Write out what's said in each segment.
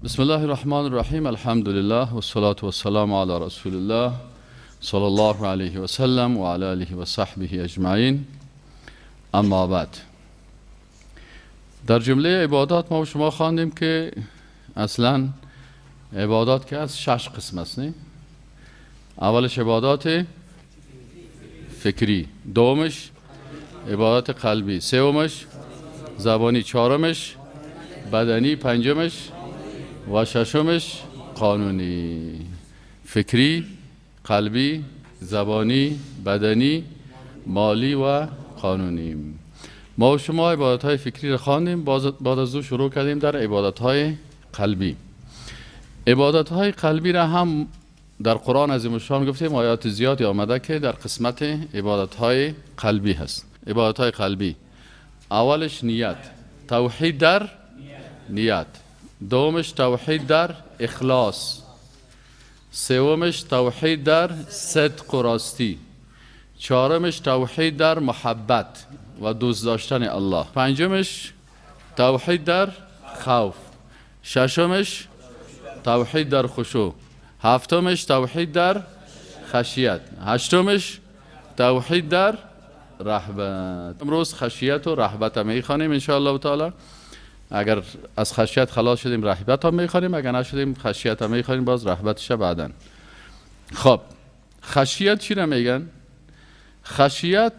بسم الله الرحمن الرحیم. الحمد لله و الصلاة و السلام علی رسول الله صلی الله علیه و سلم و علی آله و صحبه اجمعین. اما بعد، در جمله عبادات ما و شما خواندیم که اصلا عبادات که از 6 قسم است، نه؟ اولش عبادات فکری، دومش عبادات قلبی، سومش زبانی، چهارمش بدنی، پنجمش و ششمش قانونی. فکری، قلبی، زبانی، بدنی، مالی و قانونی. ما و شما عبادت های فکری را خواندیم، بعد از او شروع کردیم در عبادت های قلبی. عبادت های قلبی را هم در قرآن عظیم الشان گفتیم آیات زیادی آمده که در قسمت عبادت های قلبی هست. عبادت های قلبی اولش نیت، توحید در نیت، دومش توحید در اخلاص، سومش توحید در صدق و راستی، چهارمش توحید در محبت و دوست داشتن الله، پنجمش توحید در خوف، ششمش توحید در خشوع، هفتمش توحید در خشیت، هشتمش توحید در رهبت. امروز خشیت و رهبت هم میخوانیم ان شاء الله تعالی. اگر از خشیت خلاص شدیم رهبت هم میخوانیم، اگر نشدیم خشیت هم میخوانیم، باز رهبتش بعدن. خب خشیت چی را میگن؟ خشیت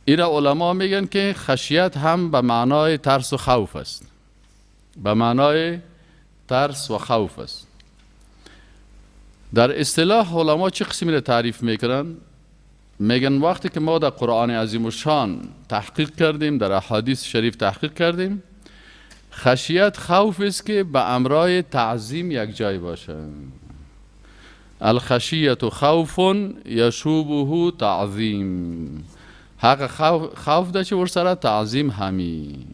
ایرا علما میگن که خشیت هم به معنای ترس و خوف است، به معنای ترس و خوف است. در اصطلاح علما چه قسمی را تعریف میکنن؟ میگن وقتی که ما در قرآن عظیم الشان تحقیق کردیم، در احادیث شریف تحقیق کردیم، خشیت خوف است که به امرای تعظیم یک جای باشه. الخشیت خوف یشوبه تعظیم. حق خوف ده چه ورسره تعظیم همی.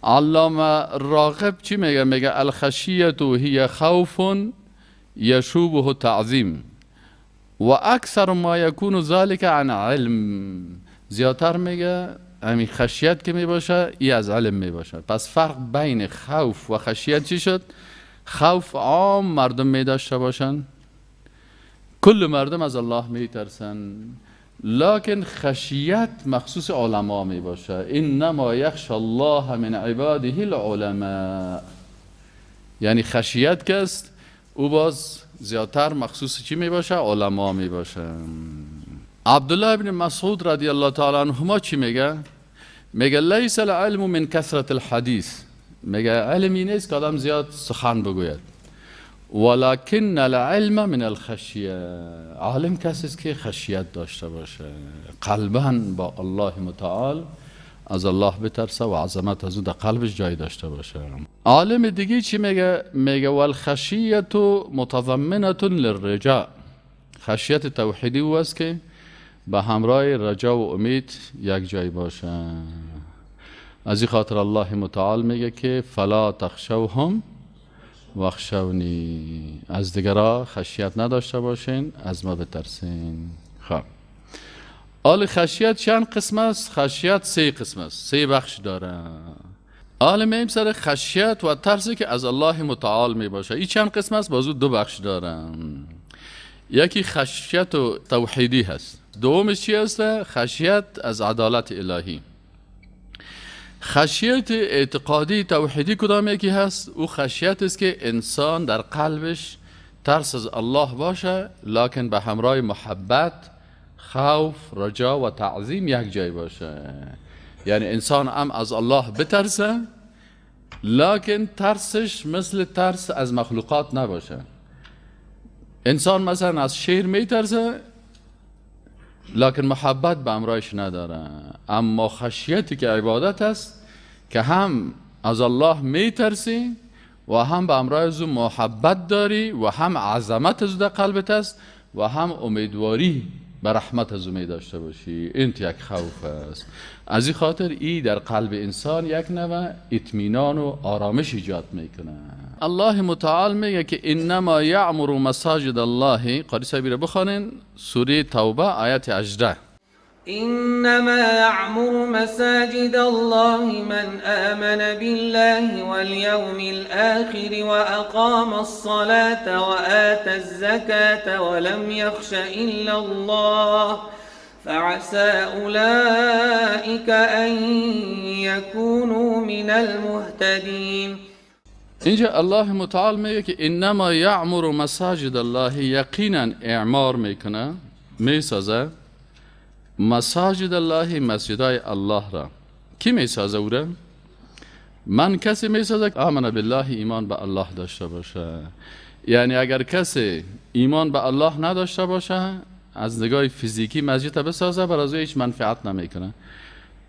علامه راغب چی میگه؟ میگه الخشیت هی خوف یشوبه تعظیم و اکثر ما یکون ذلك عن علم. زیادتر میگه همین خشیت که میباشه ای از علم میباشه. پس فرق بین خوف و خشیت چی شد؟ خوف عام مردم می داشته باشن، کل مردم از الله میترسن، لکن خشیت مخصوص علما می باشه. انما یخشى الله من عباده العلماء. یعنی خشیت که است او باز زیادتر مخصوص چی می باشه؟ علما می باشه. عبدالله ابن مسعود رضی الله تعالی عنهما چی میگه؟ میگه لیس العلم من کثرت الحدیث. میگه علمی نیست که آدم زیاد سخن بگوید، ولکن العلم من الخشیه. عالم کسی است که خشیت داشته باشه، قلبا با الله متعال از الله بترسه و عظمت از او در قلبش جای داشته باشه. عالم دیگه چی میگه؟ میگه والخشیت متضمنه للرجاء. خشیت توحیدی او است که به همراه رجا و امید یک جای باشه. از این خاطر الله متعال میگه که فلا تخشوهم واخشونی. از دیگرا خشیت نداشته باشین، از ما بترسین. خب آل خشیت چند قسم است؟ خشیت 3 قسم است، 3 بخش داره. آل میم سر خشیت و ترسی که از الله متعال می باشه، این چند قسم است؟ بازو 2 بخش داره. یکی خشیت و توحیدی هست، دومش چی هست؟ خشیت از عدالت الهی. خشیت اعتقادی توحیدی کدام یکی هست؟ او خشیت است که انسان در قلبش ترس از الله باشه، لکن به همراه محبت، خوف، رجا و تعظیم یک جای باشه. یعنی انسان هم از الله بترسه، لکن ترسش مثل ترس از مخلوقات نباشه. انسان مثلا از شیر میترسه، لکن محبت به امرایش نداره. اما خشیتی که عبادت است که هم از الله میترسی و هم به امرای از محبت داری و هم عظمت از در قلبت است و هم امیدواری به رحمت از او داشته باشی. این یک خوف است. از این خاطر ای در قلب انسان یک نوع اطمینان و آرامش ایجاد میکنه. الله متعال میگه که انما یعمر مساجد الله. قاری صاحب را بخوانین سوره توبه آیت 18. انما يعمر مساجد الله من آمن بالله واليوم الآخر وأقام الصلاة وآتى الزكاة ولم يخش إلا الله فعسى أولئك أن يكونوا من المهتدين. اینجا الله متعال میگه که انما یعمر مساجد الله، یقینا اعمار میکنه، میسازه مساجد الله، مسجدای الله را. کی میسازه او را؟ من کسی میسازه که آمن بالله، ایمان به الله داشته باشه. یعنی اگر کسی ایمان به الله نداشته باشه، از نگاه فیزیکی مسجد بسازه، برای او هیچ منفعت نمیکنه.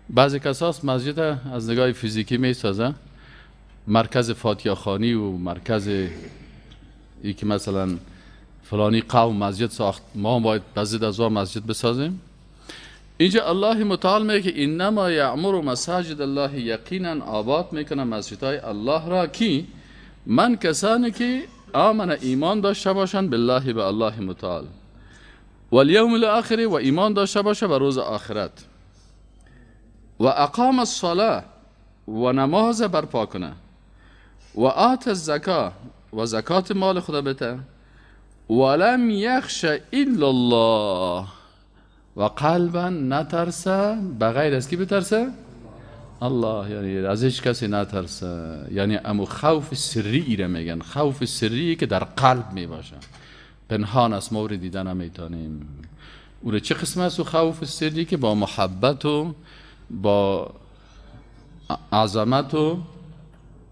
بعضی کساس مسجد از نگاه فیزیکی میسازه، مرکز فاتحه خوانی و مرکز ای که مثلا فلانی قوم مسجد ساخت، ما باید مسجد از او مسجد بسازیم. اینجا الله متعال میگه که انما یعمر مساجد الله، یقینا آباد میکنه مسجدهای الله را. کی؟ من کسانی که آمن ایمان داشته باشند بالله، به الله متعال، والیوم الاخر، و ایمان داشته باشه به روز آخرت، و اقام الصلاه، و نماز برپا کنه، و آت الزکا، و زکات مال خدا بده، ولم یخش الا الله، و قلبا نترسه بغیر از کی بترسه؟ الله. یعنی از هیچ کسی نترسه. یعنی امو خوف سری را میگن، خوف سری که در قلب میباشه، پنهان است، ما رو دیده نمیتونیم. او را چه قسم است؟ و خوف سری که با محبت و با عظمت و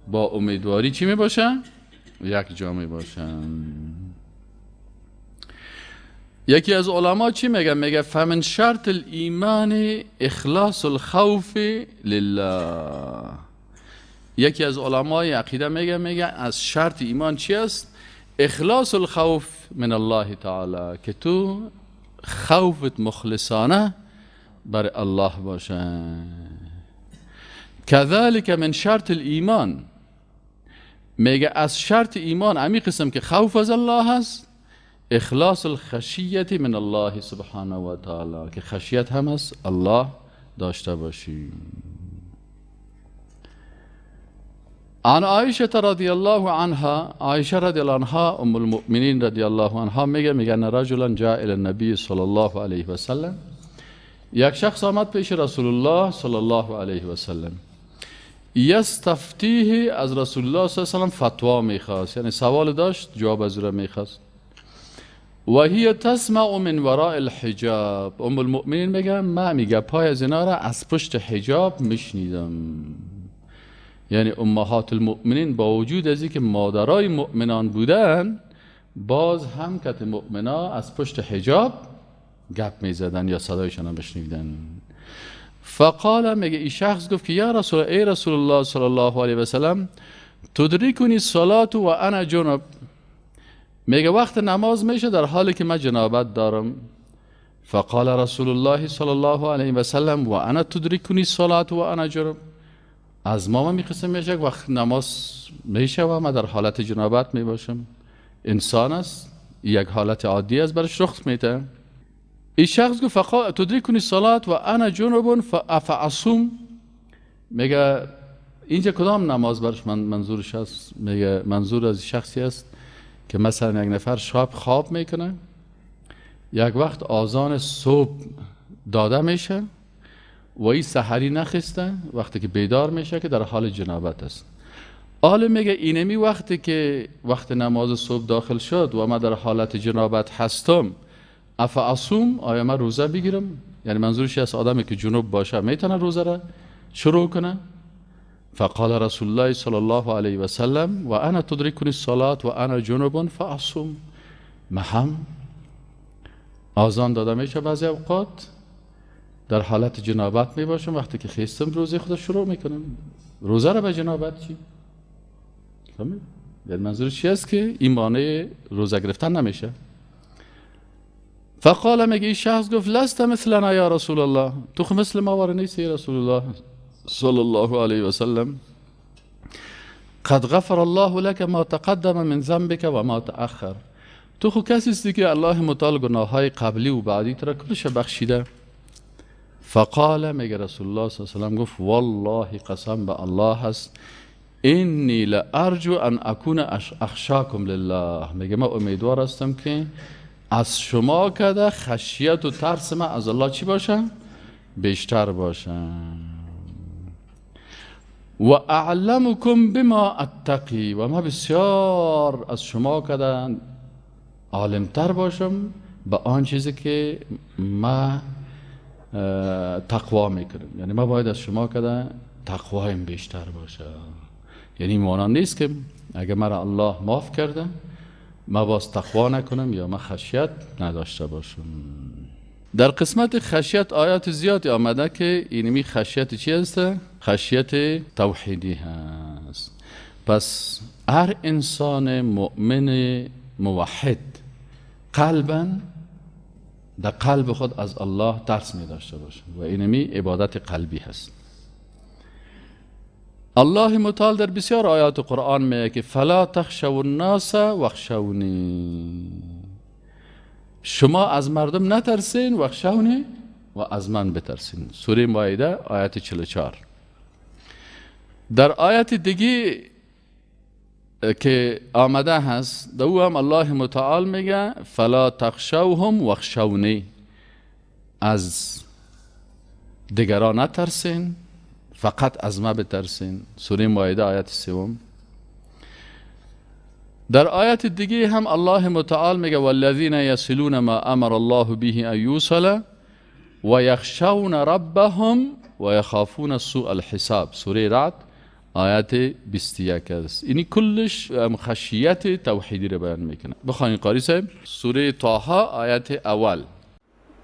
با امیدواری چی میباشه؟ یک جا میباشه. یکی از علما چی میگه؟ میگه فمن شرط الایمان اخلاص الخوف لله. یکی از علمای عقیده میگه، میگه از شرط ایمان چی است؟ اخلاص الخوف من الله تعالی، که تو خوفت مخلصانه بر الله باشه. كذلك من شرط الایمان، میگه از شرط ایمان امی قسم که خوف از الله هست، اخلاص الخشیت من الله سبحانه و تعالی، که خشیت هم از الله داشته باشیم. عن عایشه رضی الله عنها، عایشه رضی الله عنها ام المؤمنین رضی الله عنها میگه، میگه رجلا جاء الى النبی صلی الله علیه و سلم، یک شخص آمد پیش رسول الله صلی الله علیه و سلم، یستفتیه، از رسول الله صلی الله علیه و سلم فتوا میخواست، یعنی سوال داشت جواب از او میخواست. و هی تسمع من وراء الحجاب، ام المؤمنین میگه من میگه پای از اینا را از پشت حجاب میشنیدم. یعنی امهات المؤمنین با وجود از اینکه مادرای مؤمنان بودن، باز هم کت مؤمنا از پشت حجاب گپ میزدن یا صدایشان هم بشنیدن. فقال، میگه این شخص گفت که یا رسول، ای رسول الله صلی الله علیه و سلم، تدرکنی الصلاة و انا جنب، میگه وقت نماز میشه در حالی که من جنابت دارم. فقال رسول الله صلی الله علیه و سلم و انا تدرکنی الصلاة و انا جنب، از ما میخواستم میشه وقت نماز میشه و من در حالت جنابت میباشم. انسان است، یک حالت عادی است، برش رخ میده. این شخص گفت فقال تدرکنی الصلاة و انا جنب فاصوم، میگه اینجا کدام نماز برش منظورش است؟ میگه منظور از شخصی است که مثلا یک نفر شب خواب میکنه، یک وقت آذان صبح داده میشه و این سحری نخسته، وقتی که بیدار میشه که در حال جنابت است. عالم میگه اینمی وقتی که وقت نماز صبح داخل شد و من در حالت جنابت هستم، افاصوم، آیا من روزه بگیرم؟ یعنی منظورش از آدمی که جنوب باشه میتونه روزه را شروع کنه. فقال رسول الله صلی الله علیه و سلم و انا تدرکنی الصلاة و انا جنب فاصوم. من هم آذان داده میشه بعضی اوقات در حالت جنابت می باشم، وقتی که خیستم روزه خود شروع میکنم. روزه را به جنابت چی؟ فهمید؟ یعنی منظور چی است که این مانع روزه گرفتن نمیشه. فقال، میگه این شخص گفت لست مثلنا یا رسول الله، تو خو مثل ما واره نیستی رسول الله صلی الله علیه و سلم. قد غفر الله لك ما تقدم من ذنبك و ما تأخر، تو خو کسی هستی که الله متعال گناههای قبلی و بعدی تو را کلش بخشیده. فقال، میگه رسول الله صلی الله علیه و سلم گفت والله قسم به الله هست، انی لارجو ان اکون اخشاکم لله. میگه من امیدوار هستم که از شما کده خشیت و ترس من از الله چی باشه؟ بیشتر باشه. و اعلمکم بما اتقی، و من بسیار از شما کده عالمتر باشم به آن چیزی که ما تقوا میکنم. یعنی ما باید از شما کده تقوایم بیشتر باشه. یعنی معنا نیست که اگه مرا الله معاف کرده ما باز تقوا نکنم یا ما خشیت نداشته باشم. در قسمت خشیت آیات زیادی آمده که اینمی خشیت چی هست؟ خشیت توحیدی هست. پس هر انسان مؤمن موحد قلبا در قلب خود از الله ترس می داشته باشه و اینمی عبادت قلبی هست. الله متعال در بسیار آیات قرآن میگه که فلا تخشوا الناس واخشونی، شما از مردم نترسین، واخشونی و از من بترسین. سوره مائده آیت 44. در آیت دیگه که آمده هست در او هم الله متعال میگه فلا تخشوهم واخشونی، از دیگران نترسین فقط از ما بترسین. سوره مائده آیت 3. در آیت دیگه هم الله متعال میگه والذین یصلون ما امر الله به ان یوصل و یخشون ربهم و یخافون سوء الحساب. سوره رعد آیت 21 است. اینی کلش خشیت توحیدی رو بیان میکنه. بخوانید قاری صاحب سوره طه آیت اول.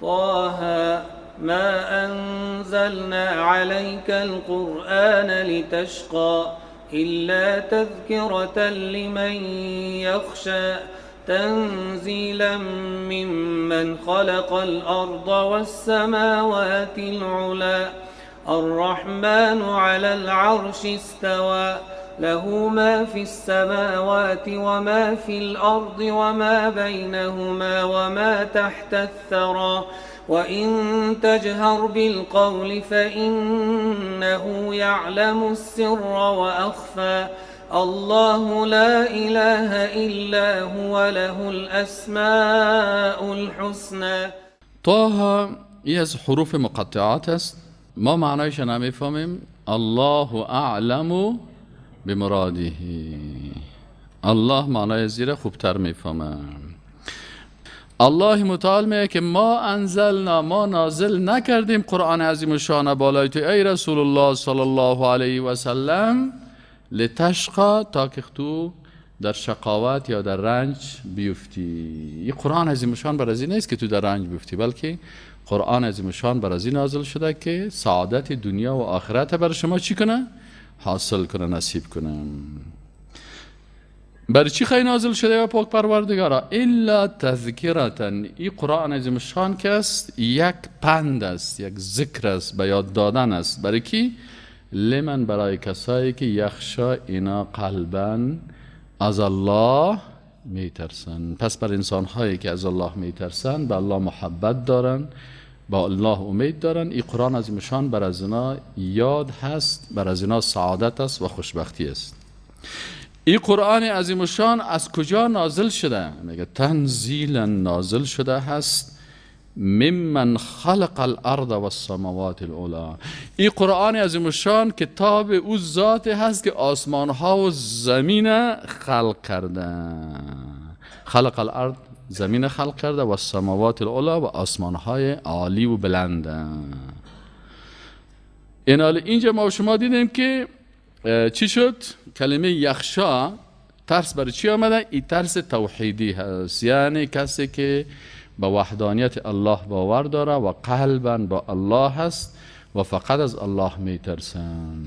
طه ما انزلنا عليك القرآن لتشقى إلا تذكرة لمن يخشى تنزيلا ممن خلق الأرض والسماوات العلى الرحمن على العرش استوى له ما في السماوات وما في الأرض وما بينهما وما تحت الثرى وإن تجهر بالقول فإنه يعلم السر وأخفى الله لا إله إلا هو له الأسماء الحسنى. طه ای از حروف مقطعات است، ما معنایش نمیفهمیم. الله اعلم بمراده، الله معنای زیر خوبتر میفهمه. الله متعال میگه که ما انزلنا، ما نازل نکردیم قرآن عظیم شان بالای تو ای رسول الله صلی الله علیه و سلم لتشقا، تا که تو در شقاوت یا در رنج بیفتی. این قرآن عظیم شان بر از این نیست که تو در رنج بیفتی، بلکه قرآن عظیم شان بر از این نازل شده که سعادت دنیا و آخرت بر شما چی کنه؟ حاصل کنه، نصیب کنه. برای چی خیلی نازل شده و پاک پروردگارا؟ الا تذکرتن. این قرآن عظیم شان که است یک پند است، یک ذکر است، به یاد دادن است. برای کی؟ لمن، برای کسایی که یخشا اینا قلبا از الله میترسن. پس بر انسان هایی که از الله میترسن، به الله محبت دارن، با الله امید دارن، این قرآن عظیم شان بر از اینا یاد هست، بر از اینا سعادت است و خوشبختی است. این قرآن عظیم شان از کجا نازل شده؟ میگه تنزیلا نازل شده هست ممن خلق الارض والسماوات العلى. این قرآن عظیم شان کتاب او ذات هست که آسمان ها و زمین خلق کرده. خلق الارض، زمین خلق کرده، و السماوات العلى و آسمان های عالی و بلند. اینجا ما شما دیدیم که چی شد؟ کلمه یخشا ترس برای چی آمده؟ این ترس توحیدی هست، یعنی کسی که به وحدانیت الله باور داره و قلبا با الله هست و فقط از الله میترسن.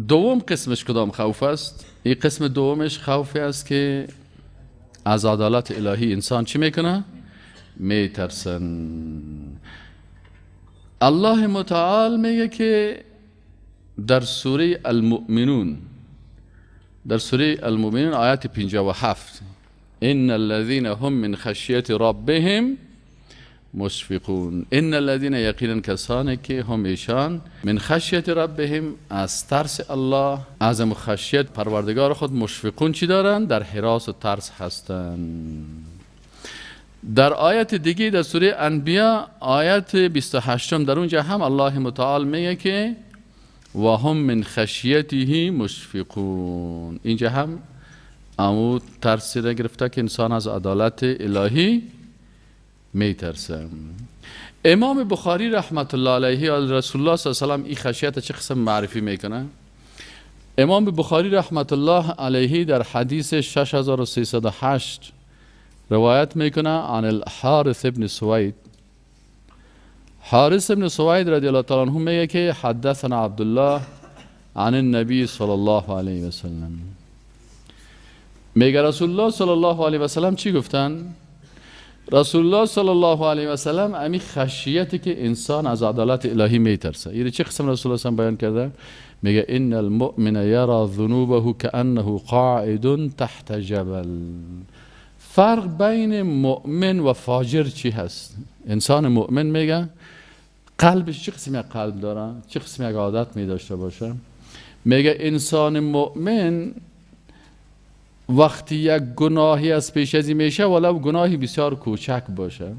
دوم قسمش کدام خوف است؟ این قسم دومش خوفی است که از عدالت الهی انسان چی میکنه؟ میترسن. الله متعال میگه که در سوره المؤمنون، در سوره المؤمنون آیات 57، ان الذين هم من خشیت ربهم مشفقون. ان الذين یقینا کسانی که هم ایشان من خشیت ربهم، از ترس الله، از خشیت پروردگار خود، مشفقون چی دارن؟ در هراس و ترس هستند. در آیت دیگه در سوره انبیا آیت 28 در اونجا هم الله متعال میگه که و هم من خشیته مشفقون. اینجا هم امو ترسی را گرفته که انسان از عدالت الهی میترسه. امام بخاری رحمت الله علیه رسول الله صلی الله علیه و سلم این خشیت چه قسم معرفی میکنه؟ امام بخاری رحمت الله علیه در حدیث 6308 روایت میکنه عن الحارث ابن سوید. حارث ابن سوید رضی الله تعالی عنه میگه که حدثنا عبدالله عن النبی صلی الله علیه و سلم. میگه رسول الله صلی الله علیه و سلم چی گفتن؟ رسول الله صلی الله علیه و سلم امی خشیتی که انسان از عدالت الهی میترسه، این چه قسم رسول الله صلی بیان کرده؟ میگه ان المؤمن یرى ذنوبه كأنه قاعد تحت جبل. فرق بین مؤمن و فاجر چی هست؟ انسان مؤمن میگه قلبش چه قسم یک قلب داره، چه قسم یک عادت می داشته باشه. میگه انسان مؤمن وقتی یک گناهی از پیش ازی میشه، ولو گناهی بسیار کوچک باشه،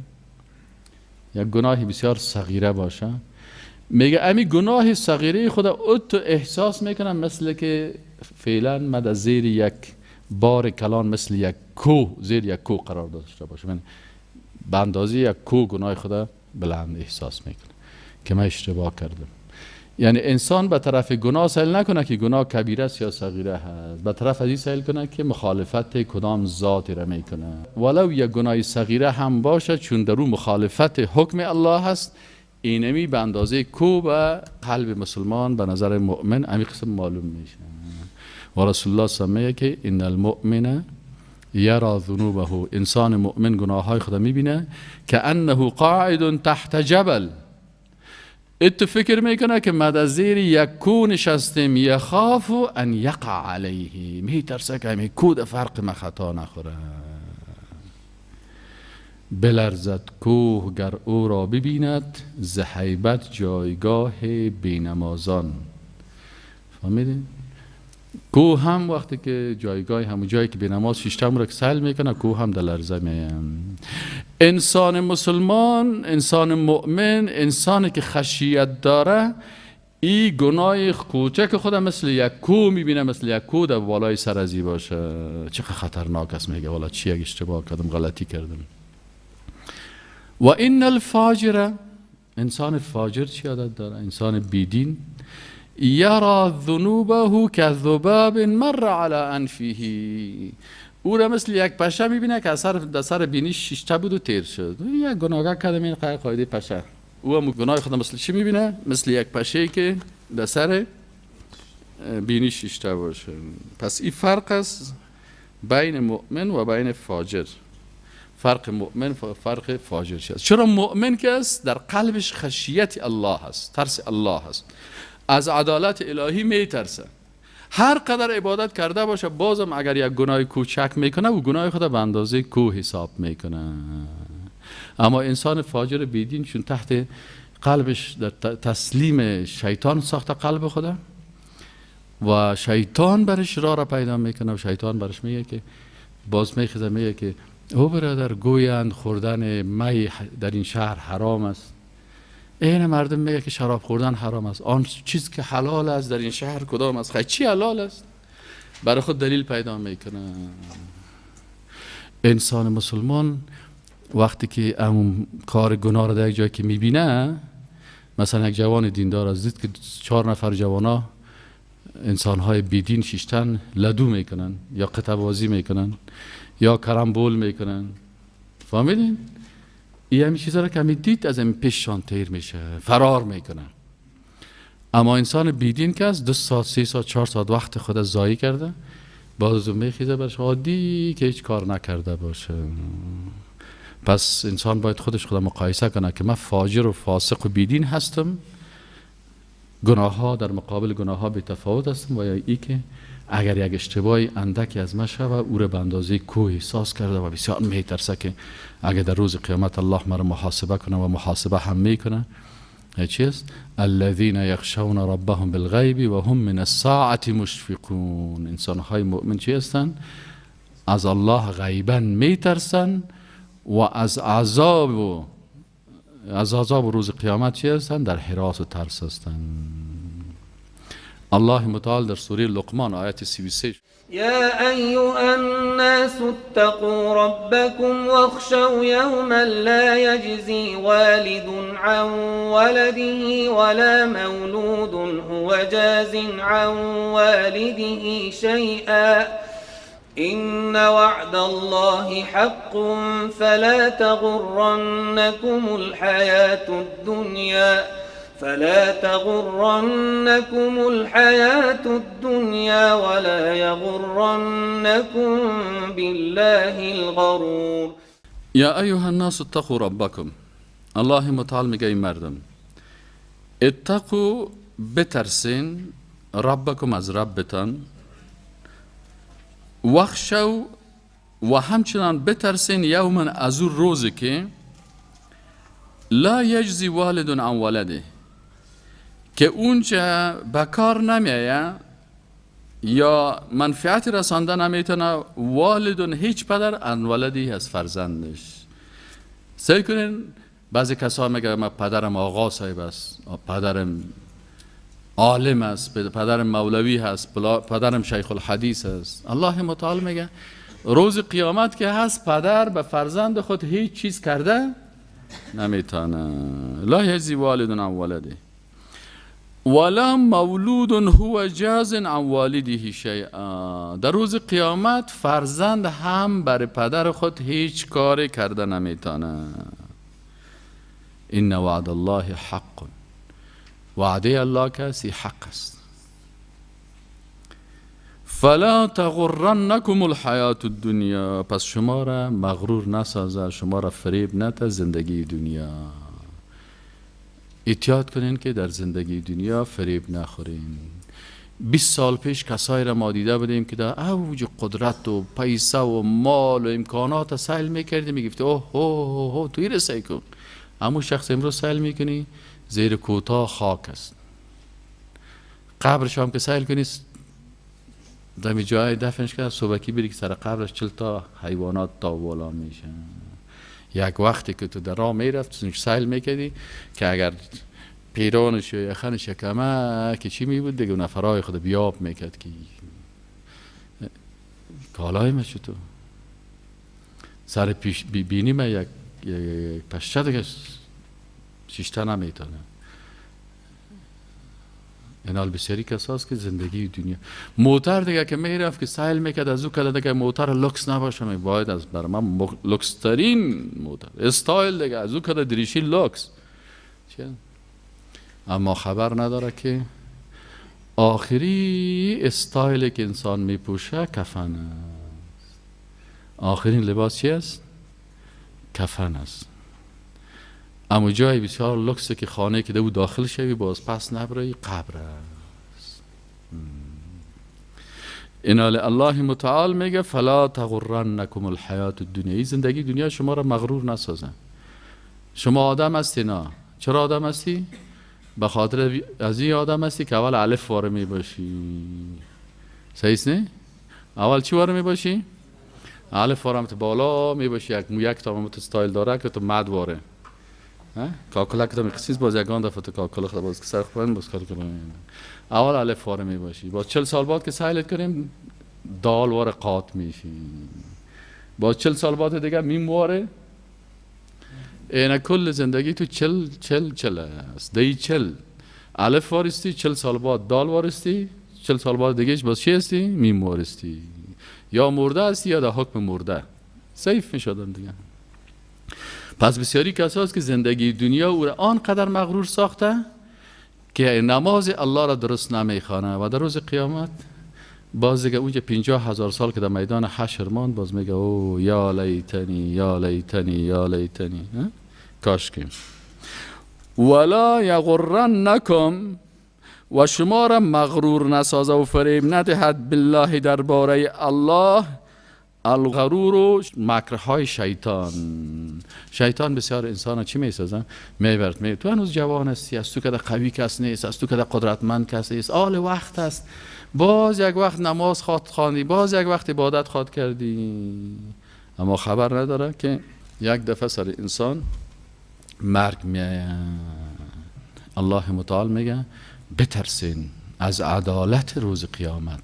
یک گناهی بسیار صغیره باشه، میگه امی گناه صغیره خود او تو احساس میکنم مثل که فعلا من در زیر یک بار کلان، مثل یک کوه، زیر یک کوه قرار داشته باشه. من به اندازه یک کوه گناه خود بلند احساس میکنه که من اشتباه کردم. یعنی انسان به طرف گناه سیل نکنه که گناه کبیره است یا صغیره هست، به طرف از این سیل کنه که مخالفت کدام ذاتی را میکنه، ولو یک گناه صغیره هم باشه، چون در او مخالفت حکم الله هست، اینمی به اندازه کو به قلب مسلمان به نظر مؤمن امی قسم معلوم میشه. و رسول الله صلی الله علیه و که ان المؤمن یرا ذنوبه، انسان مؤمن گناههای خود میبینه که انه قاعد تحت جبل، ات فکر میکنه که ما در زیر یک کو نشستیم، یخاف ان یقع علیه، میترسه که همی کو در فرق ما خطا نخوره. بلرزد کوه گر او را ببیند، ز هیبت جایگاه بینمازان. فهمیدین؟ کوه هم وقتی که جایگاه همون جایی که بینماز شیشتم را که سیل میکنه، کوه هم در لرزه میایم. انسان مسلمان، انسان مؤمن، انسانی که خشیت داره، ای گناه کوچک خود مثل یک کوه میبینه، مثل یک کوه در بالای سر ازی باشه. چقدر خطرناک است. میگه والا چی یک اشتباه کردم، غلطی کردم. و ان الفاجر، انسان فاجر چی عادت داره؟ انسان بیدین، یرا ذنوبه كذباب مر على انفه، او را مثل یک پشه میبینه که در سر بینیش شیشته بود و تیر شد. یک گناه کردم، این قاعده پشه. او هم گناه خود مثل چی میبینه؟ مثل یک پشه که در سر بینیش شیشته باشه. پس این فرق است بین مؤمن و بین فاجر. فرق مؤمن و فرق فاجر چی است؟ چرا مؤمن که است در قلبش خشیت الله هست، ترس الله هست، از عدالت الهی میترسه. هر قدر عبادت کرده باشه، بازم اگر یک گناه کوچک میکنه، و گناه خود به اندازه کوه حساب میکنه. اما انسان فاجر بیدین چون تحت قلبش در تسلیم شیطان ساخته قلب خود، و شیطان برش راه را پیدا میکنه و شیطان برش میگه که باز میخزه، میگه که او برادر گویند خوردن می در این شهر حرام است. این مردم میگه که شراب خوردن حرام است. آن چیز که حلال است در این شهر کدام است؟ خیلی چی حلال است؟ برای خود دلیل پیدا میکنه. انسان مسلمان وقتی که امون کار گناه را در یک جایی که میبینه، مثلا یک جوان دیندار از دید که 4 نفر جوانا انسانهای بیدین شیشتن لدو میکنن یا قطعه میکنن یا کرامبول میکنن، فهمیدین؟ این همین چیزا را که می دید از این پیششان تیر میشه، فرار میکنن. اما انسان بیدین که از 2 ساعت 3 ساعت 4 ساعت وقت خود ضایع کرده، باز میخیزه برش عادی که هیچ کار نکرده باشه. پس انسان باید خودش خود مقایسه کنه که من فاجر و فاسق و بیدین هستم، گناه ها در مقابل گناه ها بی تفاوت هستم، و یا ای که اگر یک اشتباهی اندکی از ما شود او را به اندازه کوه احساس کرده و بسیار میترسه که اگر در روز قیامت الله مرا محاسبه کنه و محاسبه هم میکنه. چیست؟ الذین یخشون ربهم بالغیب و هم من الساعة مشفقون. انسان های مؤمن چی هستند؟ از الله غیبا میترسن و از عذاب و از عذاب روز قیامت چی هستند؟ در حراس و ترس هستند. الله متعال در سوره لقمان آیت 33: يا أيها الناس اتقوا ربكم واخشوا يوما لا يجزي والد عن ولده ولا مولود هو جاز عن والده شيئا إن وعد الله حق فلا تغرنكم الحياة الدنيا فلا تغرنكم الحياة الدنيا ولا يغرنكم بالله الغرور. یا ایها الناس اتقوا ربکم. الله متعال میگه ای مردم، اتقوا بترسین، ربکم از ربتان، واخشوا و همچنان بترسین، یوما از اون روزی که لا یجزی والد عن ولده، که اونجا به کار نمیایه یا منفعت رسانده نمیتونه والد هیچ پدر عن ولده از فرزندش. سعی کنین، بعضی کسا میگه من پدرم آقا صاحب است، پدرم عالم است، پدرم مولوی هست، پدرم شیخ الحدیث است. الله متعال میگه روز قیامت که هست پدر به فرزند خود هیچ چیز کرده نمیتونه. لا یجزی والد عن ولده ولا مولود هو جاز عن والده شیئا. در روز قیامت فرزند هم بر پدر خود هیچ کاری کرده نمیتونه. ان وعد الله حق، وعده الله کسی حق است. فلا تغرنکم الحیات الدنیا، پس شما را مغرور نسازه، شما را فریب نده زندگی دنیا. احتیاط کنین که در زندگی دنیا فریب نخورین. 20 سال پیش کسایی را ما دیده بودیم که در اوج قدرت و پیسه و مال و امکانات سیل میکردیم، میگفت اوه اوه اوه توی رسای کن. اما شخص امروز سیل میکنی زیر کوتاه خاک است، قبرش هم که سیل کنی دمی جای دفنش کرد، صبحکی بری که سر قبرش 40 تا حیوانات تا بالا میشن. یک وقتی که تو در راه میرفت سیل میکردی که اگر پیرانش یا یخنش کمه که چی میبود دیگه نفرای خود بیاب میکرد که کالای میشه. تو سر پیش بینی من یک پشته دیگه شیشته نمیتونه. اینال بسیاری کساست که زندگی دنیا موتر دیگه که میرفت که سیل میکرد از او کده دیگه موتر لوکس نباشه، می باید از بر من لوکس ترین موتر استایل دیگه از او کده دریشی لوکس چیه؟ اما خبر نداره که آخری استایل که انسان میپوشه کفن است. آخرین لباس چی است؟ کفن است. اما جای بسیار لکسه که خانه که دو داخل شوی باز پس نبرای قبر است. اینال الله متعال میگه فلا تغرنکم الحیات الدنیا. زندگی دنیا شما را مغرور نسازه. شما آدم هستی نه؟ چرا آدم هستی؟ به خاطر از این آدم هستی که اول الف واره می باشی. صحیح نه؟ اول چی واره می باشی؟ الف واره بالا می باشی، یک مویک تا مت استایل داره که تو مد واره. کاکلک تو میخصیز باز یگان دفعه تو کاکل خود باز که سر خورن باز کار کنیم. اول الف واره می باشی، باز 40 سال بعد که سیلت کنیم دال واره قات میشی، باز 40 سال بعد دیگه میم واره. اینا کل زندگی تو 40 40 40 است. دی 40 الف وارستی، 40 سال بعد دال وارستی، 40 سال بعد دیگه باز چی هستی؟ میم وارستی. یا مرده هستی یا در حکم مرده سیف میشدم دیگه. پس بسیاری کساست که زندگی دنیا او را آنقدر مغرور ساخته که نماز الله را درست نمیخوانه و در روز قیامت باز دیگه اونجا 50,000 سال که در میدان حشر ماند باز میگه او یا لیتنی یا لیتنی یا لیتنی، کاش که. ولا یغرنکم و شما را مغرور نسازه و فریب ندهد بالله درباره الله الغرور و مکرهای شیطان. شیطان بسیار انسان چی میسازه؟ میبرد می تو هنوز جوان هستی، از تو که قوی کس نیست، از تو که قدرتمند کس نیست، آل وقت است، باز یک وقت نماز خواد خواندی، باز یک وقت عبادت خواد کردی، اما خبر نداره که یک دفعه سر انسان مرگ میآید. الله متعال میگه بترسین از عدالت روز قیامت.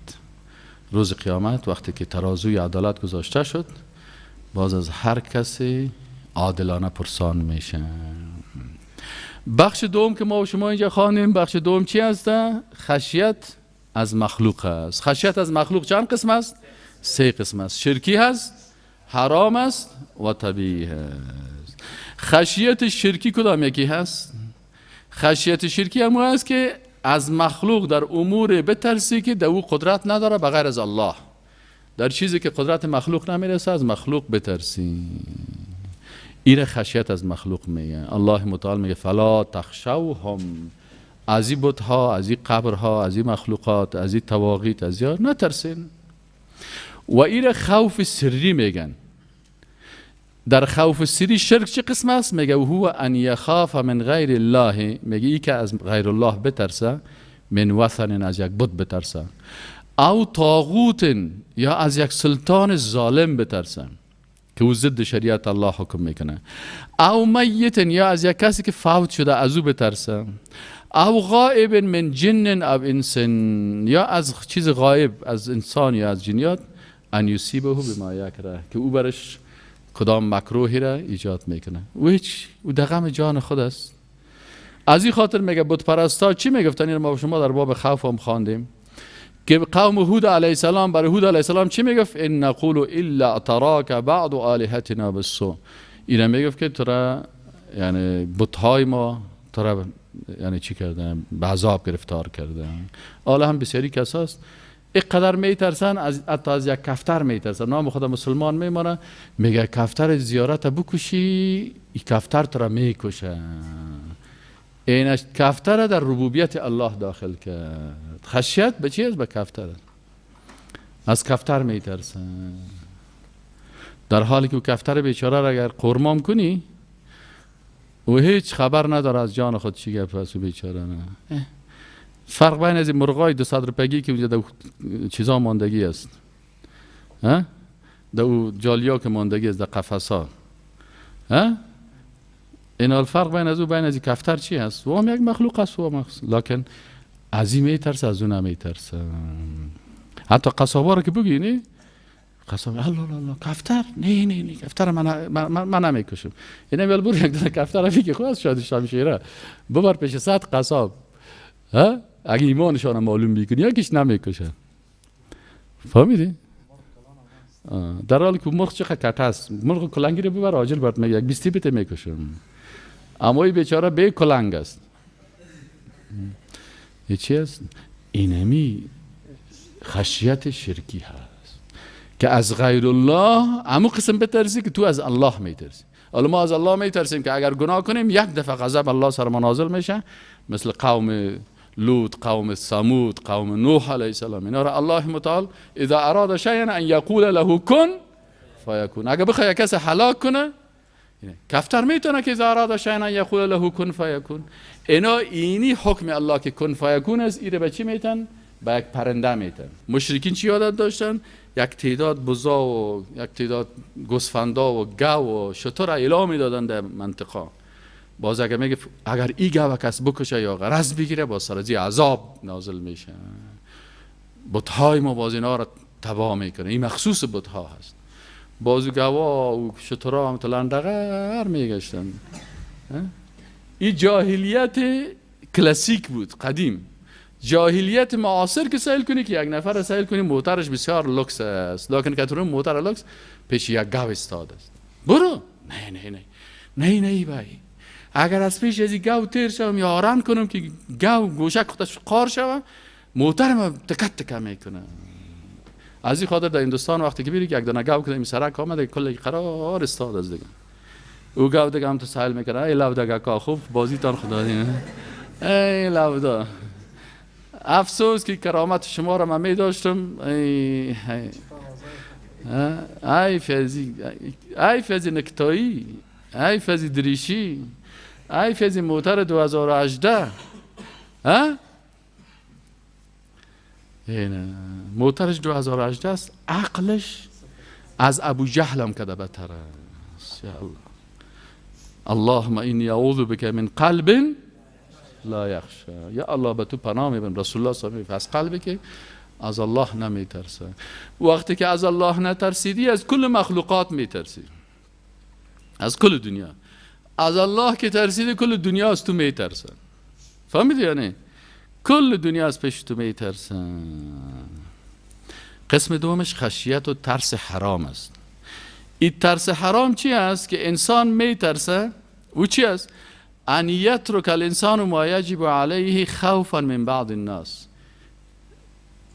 روز قیامت وقتی که ترازوی عدالت گذاشته شد، باز از هر کسی عادلانه پرسان میشه. بخش دوم که ما و شما اینجا خوانیم، بخش دوم چی هست؟ خشیت از مخلوق است. خشیت از مخلوق چند قسم است؟ سه قسم است. شرکی هست، حرام است و طبیعی هست. خشیت شرکی کدام یکی هست؟ خشیت شرکی هم هست که از مخلوق در امور بترسی که در او قدرت نداره بغیر از الله. در چیزی که قدرت مخلوق نمیرسه از مخلوق بترسی، ایره خشیت از مخلوق میگه. الله متعال میگه فلا تخشوهم، از این بتها، از این قبرها، از این مخلوقات، از این طواغیت، از این نترسین. و ایره خوف سری میگن. در خوف سری شرک چه قسم است؟ میگه هو ان یخاف من غیر الله، میگه ای که از غیر الله بترسه، من وثن، از یک بت بترسه، او طاغوت، یا از یک سلطان ظالم بترسه که او ضد شریعت الله حکم میکنه، او میت، یا از یک کسی که فوت شده از او بترسه، او غائب من جن او انس، یا از چیز غایب، از انسان یا از جنیات، ان یصیبه بما یکره، که او برش کدام مکروهی را ایجاد میکنه. او هیچ، او در غم جان خود است. از این خاطر میگه بت پرستا چی میگفتن؟ این ما شما در باب خوف هم خواندیم که قوم هود علیه السلام برای هود علیه السلام چی میگفت؟ ان نقول الا اعتراک بعض آلهتنا بالسوء. اینا میگفت که ترا یعنی بتهای ما ترا یعنی چی کردن؟ به عذاب گرفتار کردن. حالا هم بسیاری کساست اینقدر میترسن، از حتی از یک کفتر میترسن. نام خدا مسلمان میمانه، میگه کفتر زیارت بکشی، این کفتر تو را میکشه. این کفتر در ربوبیت الله داخل کرد. خشیت به چی است؟ به کفتر. از کفتر میترسن، در حالی که کفتر بیچاره را اگر قرمام کنی او هیچ خبر نداره از جان خود چی گپ است. بیچاره نه. فرق بین از این مرغای 200 روپیگی که اونجا در چیزا ماندگی است، ها، در او جالیا که ماندگی است، در قفسا، ها، این الفرق بین از او بین از این کفتر چی هست؟ او هم یک مخلوق است، او هم، لکن از این میترسه، از اون نمیترسه. حتی قصابا رو که بگی نه، قصاب الله الله الله کفتر، نه نه نه کفتر من نمیکشم. اینا ولی بر یک دونه کفتر که خود شاد شمشیره ببر پیش 100 قصاب، ها، اگه ایمانشان معلوم میکنی یکیش نمیکشه. فهمیدی؟ در حالی که مرغ چقدر کته است، مرغ کلنگی رو ببر عاجل برات میگه یک 20 بته میکشم، اما این بیچاره به کلنگ است. این چی است؟ اینمی خشیت شرکی هست که از غیر الله همون قسم بترسی که تو از الله میترسی. حالا ما از الله میترسیم که اگر گناه کنیم یک دفعه غضب الله سر ما نازل میشه، مثل قوم لوط، قوم ثمود، قوم نوح علیه السلام. اینا را الله متعال اذا اراد شیئا ان یقول له کن فیکون. اگر بخواد کسی هلاک کنه، کفتر میتونه که اذا اراد شیئا ان یقول له کن فیکون. اینا اینی حکم الله که کن فیکون است، ایره به چی میتن؟ به یک پرنده میتن. مشرکین چی عادت داشتن؟ یک تعداد بزا و یک تعداد گوسفندا و گاو و شتر اعلام میدادن در منطقه. باز اگر میگه اگر ای گاو کس بکشه یا غرض بگیره، باز سر از عذاب نازل میشه. بتهای ما باز اینا را تباه میکنه. این مخصوص بتها هست. باز گاوا و شترا هم تلندغر میگشتن. این جاهلیت کلاسیک بود قدیم. جاهلیت معاصر که سیل کنی که یک نفر سیل کنی موترش بسیار لوکس است، لکن که تو موتر لوکس پیش یک گاو استاد است. برو نه نه نه نه نه بای، اگر از پیش از گاو تیر شوم یا آران کنم که گاو گوشک خودش قار شوم، موتر ما تکت تکه میکنه. از این خاطر در هندوستان وقتی که بیری که یک دانه گاو که این سرک آمده کل قرار استاد است دیگه. او گاو دیگه هم تو سایل میکنه، ای لو دیگه کا خوب بازی تان خدا دینه، ای لو دا. افسوس که کرامت شما را من می داشتم. ای فیضی، ای فیضی نکتایی، ای فیضی دریشی، ای فیضی موتر 2018. ها؟ اینه موترش 2018 است، عقلش از ابو جهل هم کده بتر است. یا الله، اللهم انی اعوذ بک من قلب لا یخشى. یا الله به تو پناه میبرم. رسول الله صلی الله علیه و از قلبی که از الله نمیترسه. وقتی که از الله نترسیدی از کل مخلوقات میترسی، از کل دنیا. از الله که ترسیدی کل دنیا از تو میترسه. فهمیدی؟ یعنی کل دنیا از پیش تو میترسه. قسم دومش خشیت و ترس حرام است. این ترس حرام چی است؟ که انسان میترسه. او چی است؟ ان یترک الانسان ما یجب علیه خوفا من بعض الناس.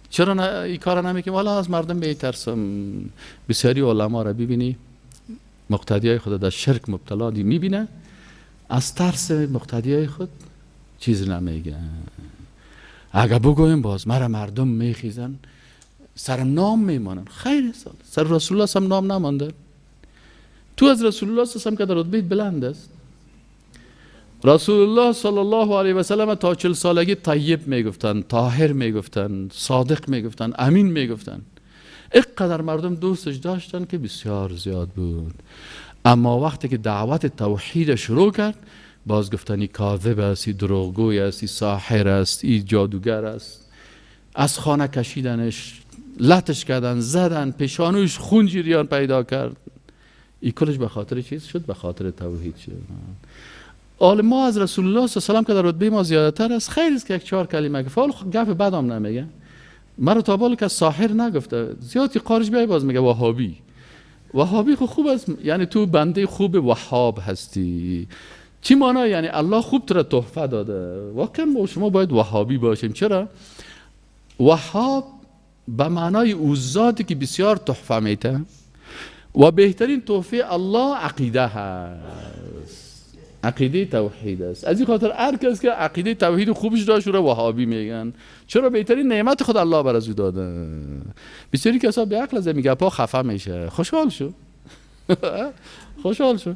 چرا این کار نمیکنیم؟ والا از مردم میترسم. بسیاری علما را ببینی مقتدی های خود در شرک مبتلا دی میبینه، از ترس مقتدی های خود چیز نمیگه. اگه بگویم باز مرا مردم میخیزن، سرم نام میمانن. خیر سال سر رسول الله سم نام نمانده. تو از رسول الله سم که در رتبه بلند است. رسول الله صلی الله علیه و سلم تا 40 سالگی طیب میگفتن، طاهر میگفتن، صادق میگفتن، امین میگفتن. اینقدر مردم دوستش داشتن که بسیار زیاد بود. اما وقتی که دعوت توحید شروع کرد، باز گفتن ای کاذب است، ای دروغگوی است، ای ساحر است، ای جادوگر است. از خانه کشیدنش، لتش کردن، زدن، پیشانوش خون جریان پیدا کرد. ای کلش به خاطر چیز شد؟ به خاطر توحید شد. حال ما از رسول الله صلی الله علیه و سلم که در رتبه ما زیادتر است، خیر است که یک 4 کلمه گفت. حال گپ بدم نمیگه. مرا تا بالا که ساحر نگفته. زیادی قارش بیای باز میگه وهابی. وهابی خو خوب است، یعنی تو بنده خوب وهاب هستی. چی معنا؟ یعنی الله خوب تو را تحفه داده. واقعا ما شما باید وهابی باشیم. چرا؟ وهاب به معنای او ذاتی که بسیار تحفه میته و بهترین تحفه الله عقیده هست، عقیده توحید است. از این خاطر هر کس که عقیده توحید خوبش داشت او را وهابی میگن. چرا؟ بهترین نعمت خود الله بر از او داده. بسیاری کسا به عقل از میگه پا خفه میشه. خوشحال شو. خوشحال شو.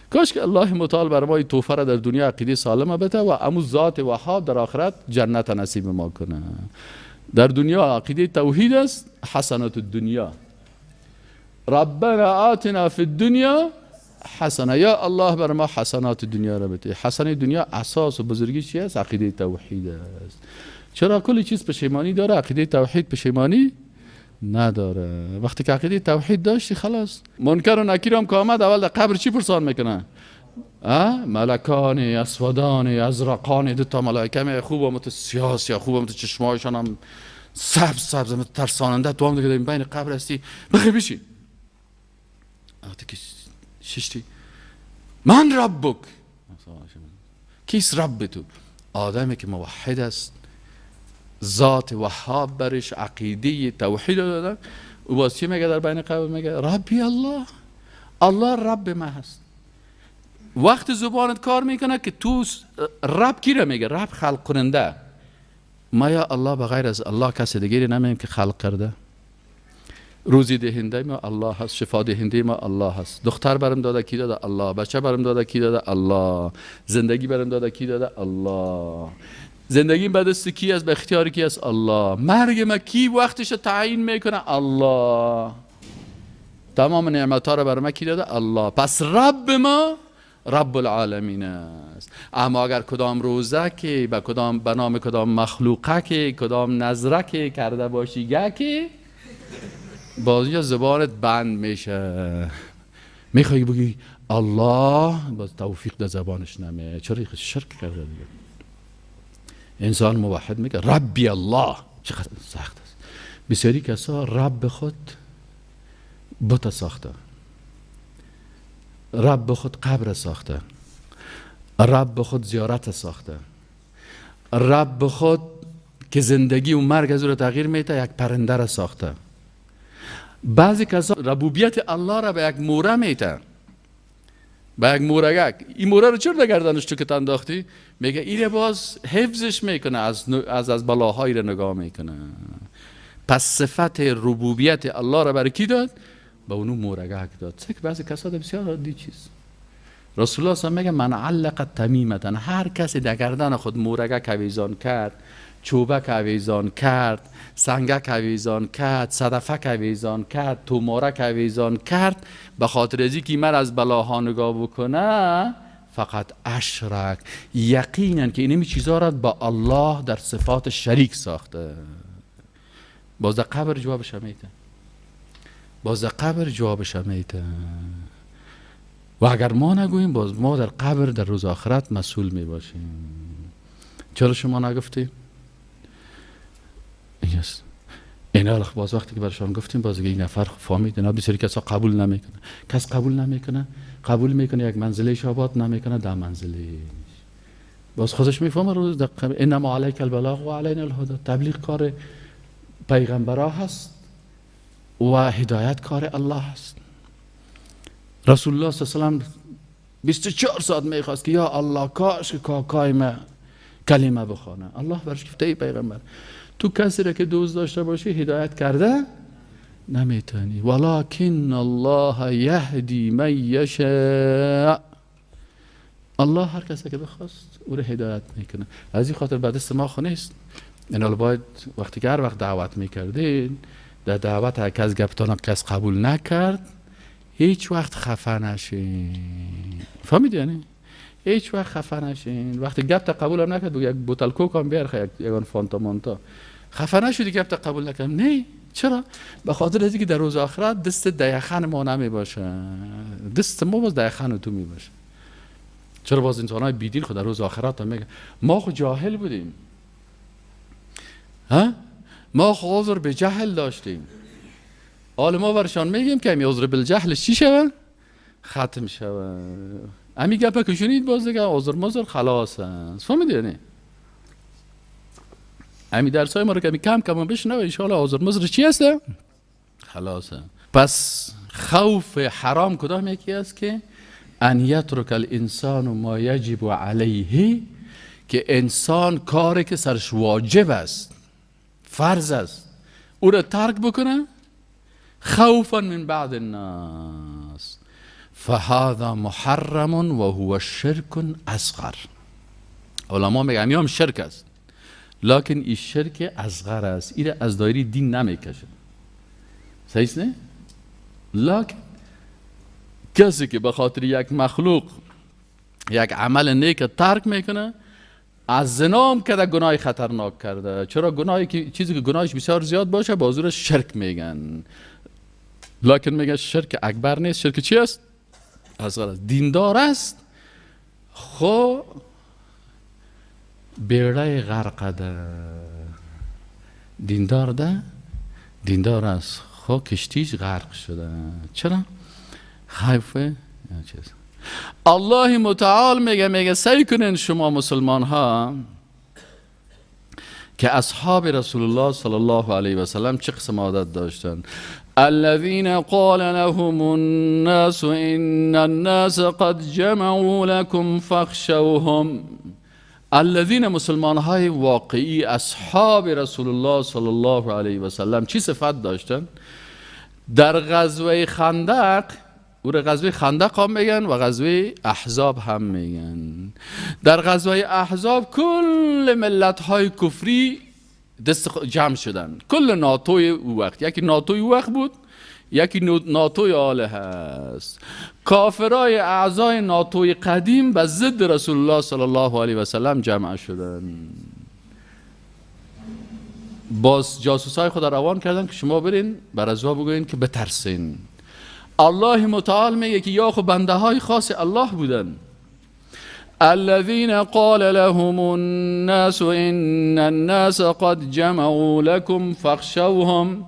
کاش که الله متعال بر ما این تحفه را در دنیا عقیده سالمه بده و امو ذات وهاب در آخرت جنت نصیب ما کنه. در دنیا عقیده توحید است، حسنات الدنیا. ربنا آتنا فی الدنیا حسنه. یا الله بر ما حسنات دنیا را بده. حسنه دنیا اساس و بزرگی چی است؟ عقیده توحید است. چرا کل چیز پشیمانی داره، عقیده توحید پشیمانی نداره. وقتی که عقیده توحید داشتی خلاص. منکر و نکیر هم که آمد اول در قبر چی پرسان میکنه؟ ملکان اسودان ازرقان، دو تا ملائکه می خوب هم تو سیاه سیاه، خوب هم تو چشمایشان هم سبز سبز، هم ترساننده. تو هم دیگه بین قبر هستی، بخی بشی. وقتی که ششتی من ربک، کیست رب تو؟ آدمی که موحد است، ذات وهاب برش عقیده توحید داده، او باز چی میگه در بین قبر؟ میگه ربی الله، الله رب ما هست. وقت زبانت کار میکنه که تو رب کی را میگه؟ رب خلق کننده. ما یا الله بغیر از الله کسی دیگری نمیم که خلق کرده. روزی دهنده ما الله هست، شفا دهنده ما الله هست. دختر برم داده کی داده؟ الله. بچه برم داده کی داده؟ الله. زندگی برم داده کی داده؟ الله. زندگی به دست کی است؟ به اختیار کی است؟ الله. مرگ ما کی وقتش تعیین میکنه؟ الله. تمام نعمت ها رو بر ما کی داده؟ الله. پس رب ما رب العالمین است. اما اگر کدام روزه که به کدام به نام کدام مخلوقه که کدام نظره که کرده باشی گه که باز اینجا زبانت بند میشه، میخوای بگی الله، باز توفیق در زبانش نمیه. چرا؟ شرک کرده دیگه. انسان موحد میگه ربی الله. چقدر سخت است. بسیاری کسا رب خود بت ساخته، رب خود قبر ساخته، رب خود زیارت ساخته، رب خود که زندگی و مرگ از او را تغییر میده یک پرنده را ساخته. بعضی کسا ربوبیت الله را به یک موره میته. با یک مورگک. این موره رو چرا در گردنش تو که انداختی؟ میگه ایره باز حفظش میکنه، از بلاهایی رو نگاه میکنه. پس صفت ربوبیت الله را برای کی داد؟ به اونو مورگک داد. چه که بعضی کسا بسیار عادی چیز. رسول الله صلی میگه من علق تمیمتن، هر کسی در گردن خود مورگک آویزان کرد، چوبک آویزان کرد، سنگک آویزان کرد، صدفک آویزان کرد، تومارک آویزان کرد، به خاطر از اینکه من از بلاها نگاه بکنه، فقط اشرک، یقینا که اینمی چیزا را با الله در صفات شریک ساخته. باز در قبر جوابش میده، باز در قبر جوابش میده. و اگر ما نگوییم باز ما در قبر در روز آخرت مسئول می باشیم. چرا شما نگفتی؟ اینا باز وقتی که برشان گفتیم باز یک نفر فهمید، اینا بسیاری کسا قبول نمیکنه. کس قبول نمیکنه، قبول میکنه یک منزله آباد نمیکنه، در منزله باز خودش میفهمه روز در قبر. انما علیک البلاغ و علینا الهدی. تبلیغ کار پیغمبرا هست و هدایت کار الله هست. رسول الله صلی الله علیه و سلم 24 ساعت میخواست که یا الله کاش که کاکای ما کلمه بخوانه. الله برش گفته ای پیغمبر تو کسی را که دوست داشته باشی هدایت کرده نمیتونی، ولکن الله یهدی من یشاء. الله هر کسی که بخواست او را هدایت میکنه. از این خاطر بعد دست ما خو نیست. اینا باید وقتی که هر وقت دعوت میکردین، در دعوت هر کس گپتان کس قبول نکرد هیچ وقت خفه نشین. فهمیدی یعنی؟ هیچ وقت خفه نشین. وقتی گپت قبول هم نکرد بگو یک بوتل کوک هم بیار، یگان فانتا مانتا. خفه نشدی گپت قبول نکرد؟ نه. چرا؟ به خاطر از اینکه در روز آخرت دست دیخن ما نمی باشه، دست ما باز دیخن تو می باشه. چرا باز انسان های بیدین خود در روز آخرت هم میگه ما خود جاهل بودیم، ها؟ ما خود عذر به جهل داشتیم. حالا ما برشان میگیم که امی عذر بالجهل چی شوه؟ ختم شوه. امی گپه که شنید باز دیگه عذر مذر خلاص است. فهمیدی یعنی؟ امی درس های ما رو که کم کم بشنوه ان شاء الله عذر مذر چی هست؟ خلاص. پس خوف حرام کدام یکی است که ان یترک الانسان ما یجب علیه، که انسان کاری که سرش واجب است، فرض است، او را ترک بکنه خوفا من بعض الناس فهذا محرم و هو شرک اصغر. علما میگن هم شرک است، لکن این شرک اصغر است، این از دایره دین نمیکشه. صحیح نه؟ لکن کسی که به خاطر یک مخلوق یک عمل نیک ترک میکنه، از زنا هم که گناه خطرناک کرده. چرا؟ گناهی که چیزی که گناهش بسیار زیاد باشه بازور شرک میگن، لکن میگه شرک اکبر نیست. شرک چی است؟ اصغر است. دیندار است خو بیړی غرق ده، دیندار ده، دیندار است خو کشتیش غرق شده. چرا؟ خیفه چیز. الله متعال میگه سعی کنین شما مسلمان ها که اصحاب رسول الله صلی الله علیه و سلم چه قسم عادت داشتن. الذين قال لهم الناس ان الناس قد جمعوا لكم فاخشوهم. الذين مسلمان های واقعی اصحاب رسول الله صلی الله علیه و سلم چی صفت داشتن؟ در غزوه خندق، او را غزوه خندق هم میگن و غزوه احزاب هم میگن. در غزوه احزاب کل ملت های کفری دست جمع شدن، کل ناتوی او وقت، یکی ناتوی او وقت بود، یکی ناتوی آله هست. کافرای اعضای ناتوی قدیم به ضد رسول الله صلی الله علیه و سلم جمع شدن. باز جاسوسای خود روان کردن که شما برین بر ازوا بگوین که بترسین. الله متعال میگه که یا خو بنده های خاص الله بودن. الذين قال لهم الناس ان الناس قد جمعوا لكم فاخشوهم.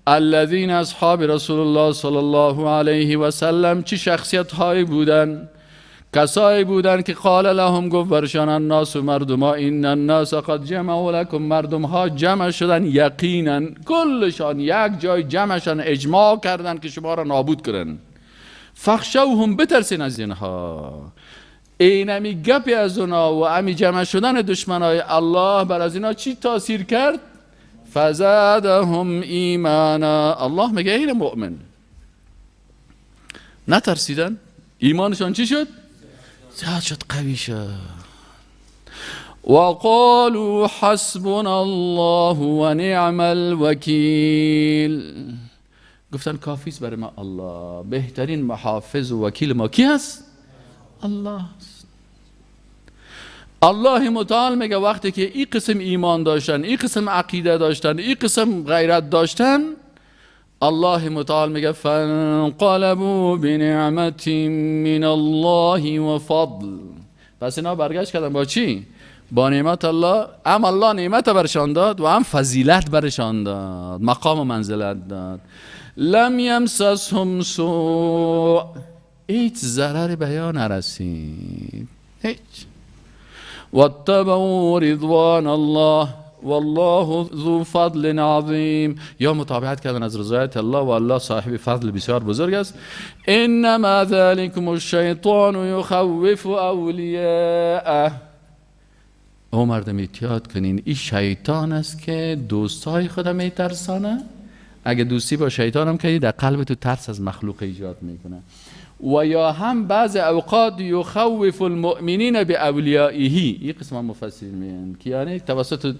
الذين اصحاب رسول الله صلی الله علیه و سلم چه شخصیت هایی بودن؟ کسایی بودن که قال لهم گفت برشان الناس مردم ها، ان الناس قد جمعوا لكم، مردم ها جمع شدن، یقینا کلشان یک جای جمعشان اجماع کردن که شما را نابود کنن. فخشوهم، بترسین از اینها. اینمی گپی از اونا و امی جمع شدن دشمنای الله بر از اینا چی تاثیر کرد؟ فزادهم ایمانا. الله میگه این مؤمن نترسیدن، ایمانشان چی شد؟ زیاد شد، قوی شد. وقالوا حسبنا الله ونعم الوکیل. گفتن کافی است برای ما الله، بهترین محافظ و وکیل ما کی هست؟ الله است. الله متعال میگه وقتی که این قسم ایمان داشتن، این قسم عقیده داشتن، این قسم غیرت داشتن، الله متعال میگه فانقلبوا بنعمت من الله و فضل. پس اینا برگشت کردن با چی؟ با نعمت الله. هم الله نعمت برشان داد و هم فضیلت برشان داد، مقام و منزلت داد. لم یمسسهم سوء، هیچ ضرر به یا نرسید، هیچ. واتبعوا رضوان الله والله ذو فضل عظیم. یا متابعت کردن از رضایت الله و الله صاحب فضل بسیار بزرگ است. انما ذلكم الشیطان یخوف اولیاءه. او مردم احتیاط کنین، این شیطان است که دوستای خود میترسانه. اگه دوستی با شیطان هم کردی در قلب تو ترس از مخلوق ایجاد میکنه. و یا هم بعض اوقات یخوف المؤمنین باولیائه، این قسم هم مفسرین میگن که یعنی توسط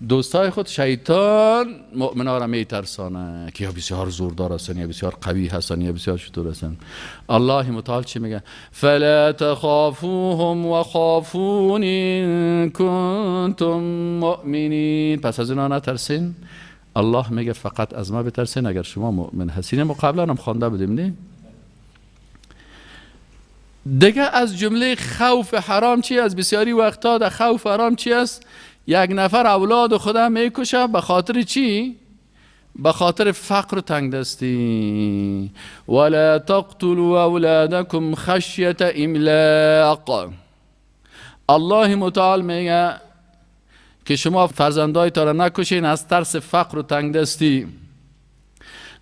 دوستای خود شیطان مؤمنا را میترسانه که یا بسیار زوردار هستن، یا بسیار قوی هستن، یا بسیار شطور هستن. الله متعال چی میگه؟ فلا تخافوهم وخافون ان کنتم مؤمنین. پس از اینا نترسین، الله میگه فقط از ما بترسین اگر شما مؤمن هستین. ما قبلا هم خوانده بودیم نه؟ دیگه از جمله خوف حرام چی است؟ بسیاری وقتا در خوف حرام چی است؟ یک نفر اولاد خدا میکشه به خاطر چی؟ به خاطر فقر و تنگ دستی. ولا تقتلوا اولادکم خشیت املاق. الله متعال میگه که شما فرزندای تا را نکشین از ترس فقر و تنگ دستی.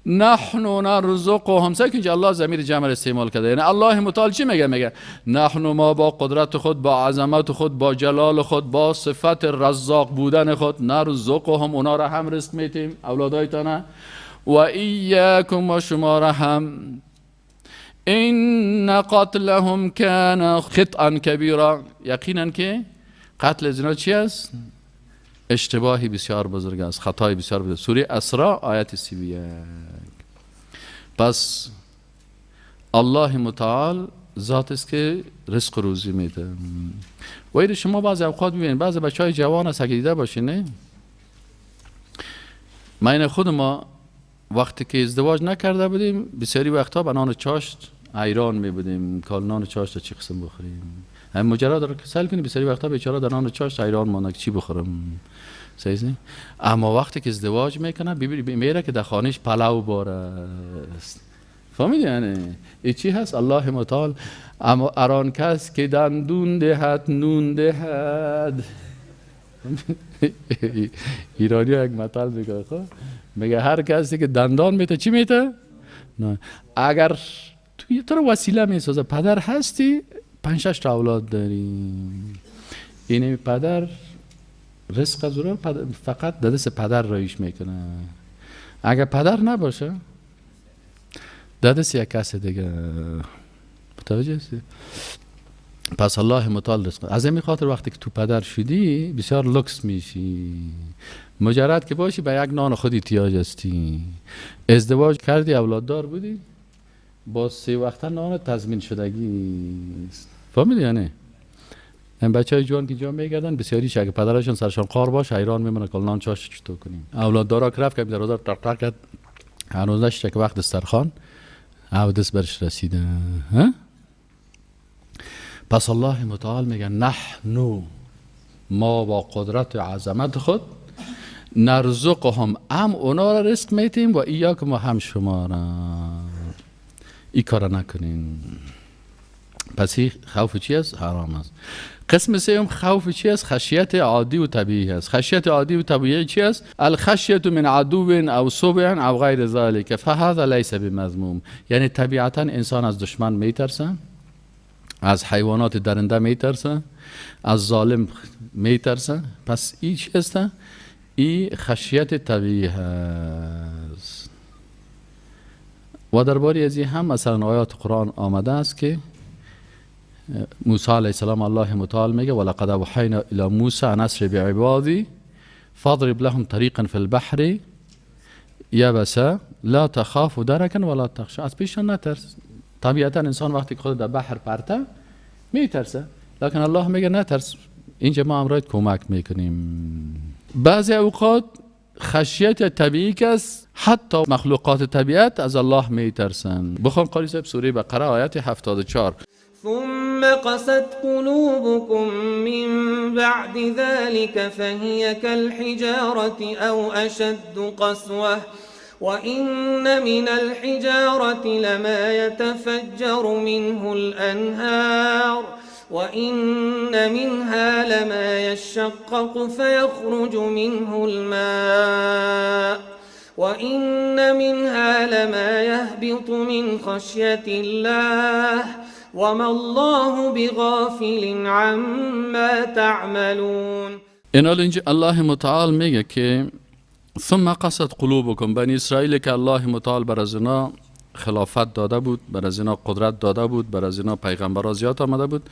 نحن نرزقهم. سعی کنید الله ضمیر جمع استعمال کرده، یعنی الله متعال چی میگه؟ میگه نحن، ما با قدرت خود، با عظمت خود، با جلال خود، با صفت رزاق بودن خود، نرزقهم، اونا را هم رزق میتیم اولادایتان، و ایاکم، و شما را هم. ان قتلهم کان خطأ کبیرا. یقینا که قتل از اینا چی است؟ اشتباهی بسیار بزرگ است، خطای بسیار بزرگ. سوره اسراء آیت 31. پس الله متعال ذات است که رزق روزی میده. و این شما بعضی اوقات میبینید بعضی بچه های جوان است اگه دیده باشین، نه؟ ما این خود ما وقتی که ازدواج نکرده بودیم بسیاری وقتها به نان چاشت ایران می بودیم، کال نان چاشت چی قسم بخوریم. هم مجرد رو که سیل کنی بسیاری وقتا بیچاره در نان چاشت ایران مانده چی بخورم، صحیح؟ اما وقتی که ازدواج میکنه میره که در خانهش پلو بار است. فهمیدی یعنی ای چی هست؟ الله متعال اما اران کس که دندون دهد نون دهد. ایرانی یک متل میگه، خب میگه هر کسی که دندان میته چی میته؟ نه. اگر تو رو وسیله میسازه، پدر هستی 5-6 تا اولاد داری، اینه پدر رزق از او فقط در دست پدر رایش میکنه. اگر پدر نباشه در دست یک کس دیگه. متوجه هستی؟ پس الله متعال رزق. از این خاطر وقتی که تو پدر شدی بسیار لکس میشی، مجرد که باشی به یک نان خود احتیاج هستی. ازدواج کردی اولاددار بودی با 3 وقت نان تضمین شدگی است. فهمیدی یعنی؟ این بچه های جوان که جا میگردن بسیاریش اگه پدرشون سرشان قار باشه حیران میمونه که نان چاش چطور کنیم. اولاد دارا که رفت که دروازه تق تق کرد، هنوز نشده که وقت دسترخوان او دست برش رسیده. پس الله متعال میگه نحنو، ما با قدرت و عظمت خود، نرزقهم، هم اونا را رزق میتیم و ایاکم و هم شما را. این کار نکنین. پس این خوف چی است؟ حرام است. قسم سوم خوف چی است؟ خشیت عادی و طبیعی است. خشیت عادی و طبیعی چی است؟ الخشیت من عدو او سبع او غیر ذلك فهذا لیس بمذموم. یعنی طبیعتا انسان از دشمن میترسه، از حیوانات درنده میترسه، از ظالم میترسه. پس این چی است؟ این خشیت طبیعی هست. و درباره از این هم مثلا آیات قرآن آمده است که موسی علیه السلام الله متعال میگه ولقد اوحینا الی موسی ان اسر بعبادی فاضرب لهم طریقا فی البحر یبسا لا تخاف درکا ولا تخشى. از پیشان نترس. طبیعتا انسان وقتی که خود در بحر پرته میترسه، لکن الله میگه نترس، اینجا ما امرایت کمک میکنیم. بعضی اوقات خشیت طبیعی که است، حتی مخلوقات طبیعت از الله میترسن. بخوان قاری صاحب سوره بقره آیت 74. ثم قست قلوبكم من بعد ذلك فهي كالحجارة أو أشد قسوة وإن من الحجارة لما يتفجر منه الأنهار وإن منها لما يشقق فيخرج منه الماء وإن منها لما يهبط من خشية الله وما الله بغافل عما تعملون. اینجا الله متعال میگه که ثم قست قلوبکم، بنی اسرائیل که الله متعال بر از اینا خلافت داده بود، بر از اینا قدرت داده بود، بر از اینا پیغمبرا زیاد آمده بود،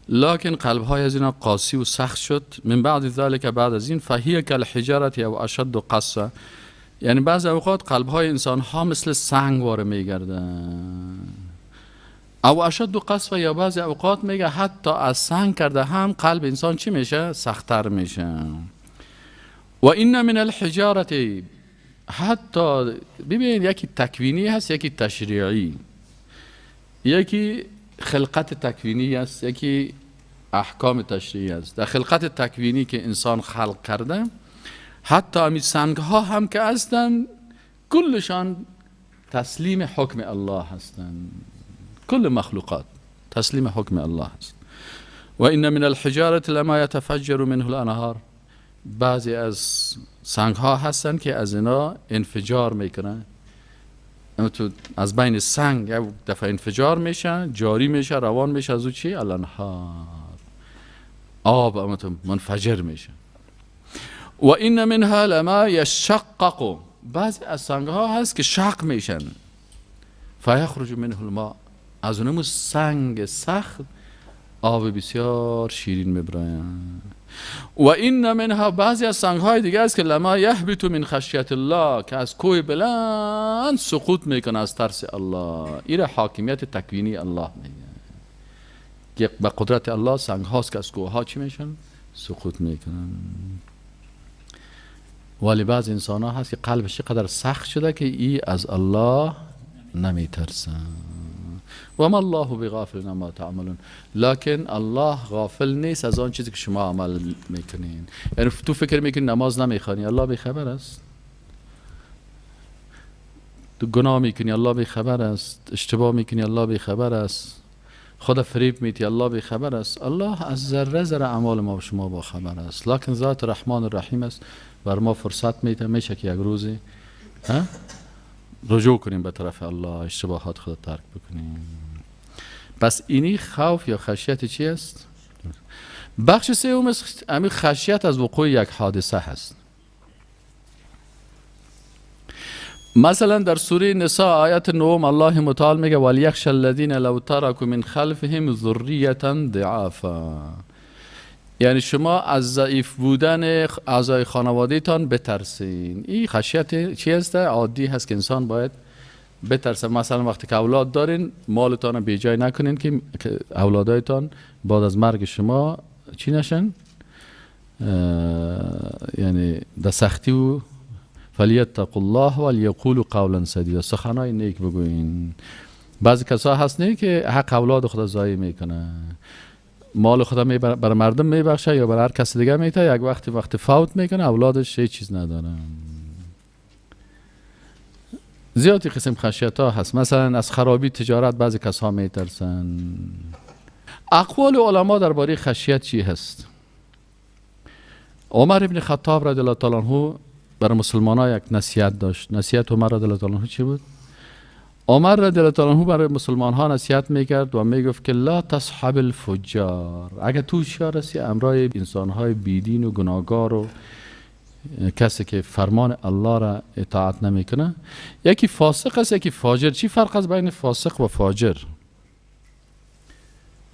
لکن قلب های از اینا قاسی و سخت شد. من بعد ذلك، بعد از این، فهی کالحجارة او اشد قسوة. یعنی بعض اوقات قلب های انسان ها مثل سنگ واره میگردن، او اشد قسوة، یا بعضی اوقات میگه حتی از سنگ کرده هم قلب انسان چی میشه؟ سختتر میشه. و این من الحجارة، حتی ببین یکی تکوینی هست، یکی تشریعی، یکی خلقت تکوینی است، یکی احکام تشریعی است. در خلقت تکوینی که انسان خلق کرده، حتی امی سنگ ها هم که هستند کلشان تسلیم حکم الله هستند، کل مخلوقات تسلیم حکم الله هست. و این من الحجارة لما یتفجر منه الانهار، بعضی از سنگ ها هستن که از اینا انفجار میکنن، تو از بین سنگ یک دفعه انفجار میشه، جاری میشه، روان میشه، از او چی؟ الانهار، آب منفجر میشه. و این منها لما یشقق، بعضی از سنگ ها هست که شق میشن، فیخرج منه الماء، از اونمو سنگ سخت آب بسیار شیرین میبراین. و این منها، بعضی از سنگ های دیگه است که لما یهبط من خشیت الله، که از کوه بلند سقوط میکنه از ترس الله. این حاکمیت تکوینی الله میگه که به قدرت الله سنگ هاست که از کوه ها چی میشن؟ سقوط میکنن. ولی بعض انسان ها هست که قلبش قدر سخت شده که ای از الله نمیترسن. و ما الله بغافل عما تعملون، لکن الله غافل نیست از آن چیزی که شما عمل میکنین. یعنی تو فکر میکنی نماز نمیخوانی، الله بیخبر است. تو گناه میکنی، الله بیخبر است. اشتباه میکنی، الله بیخبر است. خدا فریب میتی، الله بیخبر است. الله از ذره ذره اعمال ما و شما با خبر است، لکن ذات رحمان الرحیم است، بر ما فرصت میده، میشه که یک روزی رجوع کنیم به طرف الله، اشتباهات خود ترک بکنیم. پس اینی خوف یا خشیت چی است؟ بخش سوم همین خشیت از وقوع یک حادثه هست. مثلا در سوره نساء آیت 9 الله متعال میگه ولیخش الذین لو ترکوا من خلفهم ذریة ضعافا، یعنی شما از ضعیف بودن اعضای خانواده تان بترسین. این خشیت چی هست؟ عادی هست که انسان باید بترسه. مثلا وقتی که اولاد دارین مالتان رو بی جای نکنین که اولادایتان بعد از مرگ شما چی نشن، یعنی در سختی و فلیتقوا الله ولیقولوا قولا سدیدا، سخنای نیک بگوین. بعضی کسا هست نه که حق اولاد خود ضایع میکنه، مال خدا بر مردم میبخشه یا بر هر کس دیگه میته، یک وقتی وقتی فوت میکنه اولادش هیچ چیز نداره. زیادی قسم خشیت ها هست. مثلا از خرابی تجارت بعضی کسا میترسن. اقوال علما درباره خشیت چی هست؟ عمر ابن خطاب رضی الله تعالی عنه برای مسلمان ها یک نصیحت داشت. نصیحت عمر رضی الله تعالی عنه چی بود؟ عمر رضی الله تعالی عنه برای مسلمان ها نصیحت میکرد و میگفت که لا تصحب الفجار. اگر تو هوشیار هستی امرای انسان های بیدین و گناهکار و کسی که فرمان الله را اطاعت نمیکنه، یکی فاسق است یکی فاجر. چی فرق است بین فاسق و فاجر؟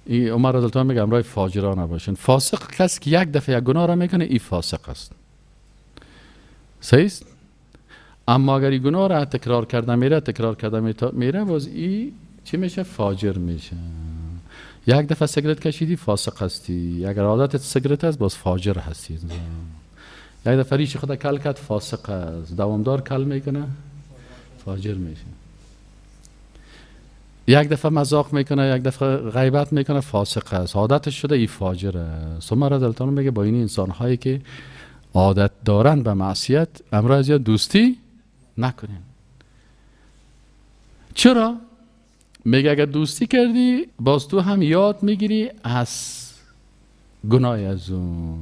ای عمر رضی الله عنه میگه امرای فاجران نباشین. فاسق کسی که یک دفعه یک گناه را میکنه ای فاسق است، صحیح است؟ اما اگر این گناه را تکرار کرده میره، تکرار کرده میره، باز ای چی میشه؟ فاجر میشه. یک دفعه سیگرت کشیدی فاسق هستی، اگر عادتت سیگرت است باز فاجر هستی. یک دفعه ریش خود کل کرد فاسق است، دوامدار کل میکنه فاجر میشه. یک دفعه مذاق میکنه، یک دفعه غیبت میکنه، فاسق است، عادتش شده ای فاجر است. عمر رضی الله عنه میگه با این انسان هایی که عادت دارن به معصیت امرای زیاد دوستی نکنین. چرا؟ میگه اگر دوستی کردی باز تو هم یاد میگیری از گناه از اون.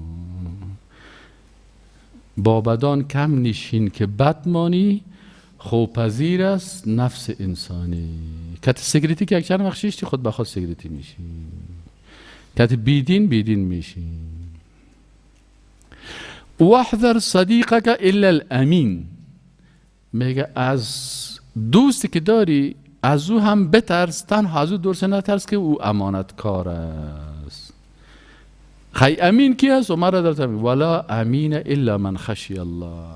با بدان کم نشین که بد مانی، خوپذیر است نفس انسانی. کت سیگریتی که یک چند وقت شیشتی خود به خود سیگریتی میشی، کت بیدین بیدین میشی. واحذر صدیقک الا الامین. میگه از دوستی که داری از او هم بترس، تنها از او درس نترس که او امانتکار است. خی امین کی است؟ عمر رضی الله عنه ولا امین الا من خشی الله.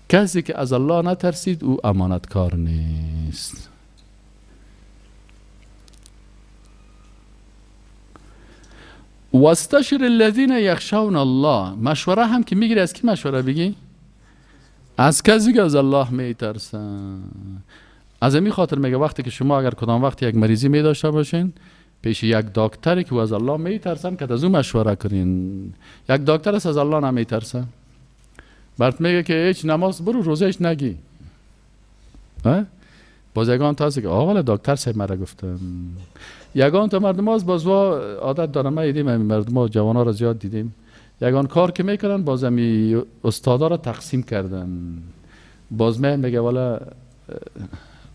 کسی که از الله نترسید او امانتکار نیست. واستشر الذین یخشون الله. مشوره هم که میگیری از کی مشوره بگی؟ از کسی که از الله میترسن. از این خاطر میگه وقتی که شما اگر کدام وقت یک مریضی می داشته باشین پیش یک دکتری که از الله میترسن که از او مشوره کنین. یک دکتر است از الله نمیترسه، برات میگه که هیچ نماز برو روزه هیچ نگی. باز یگان تا هست که آقا دکتر صاحب مرا گفتم. یگان تا مردم از باز عادت دارم، ما دیدیم مردم ها جوانا را زیاد دیدیم یگان کار که میکنن باز همی استادا را تقسیم کردن. باز من میگه والا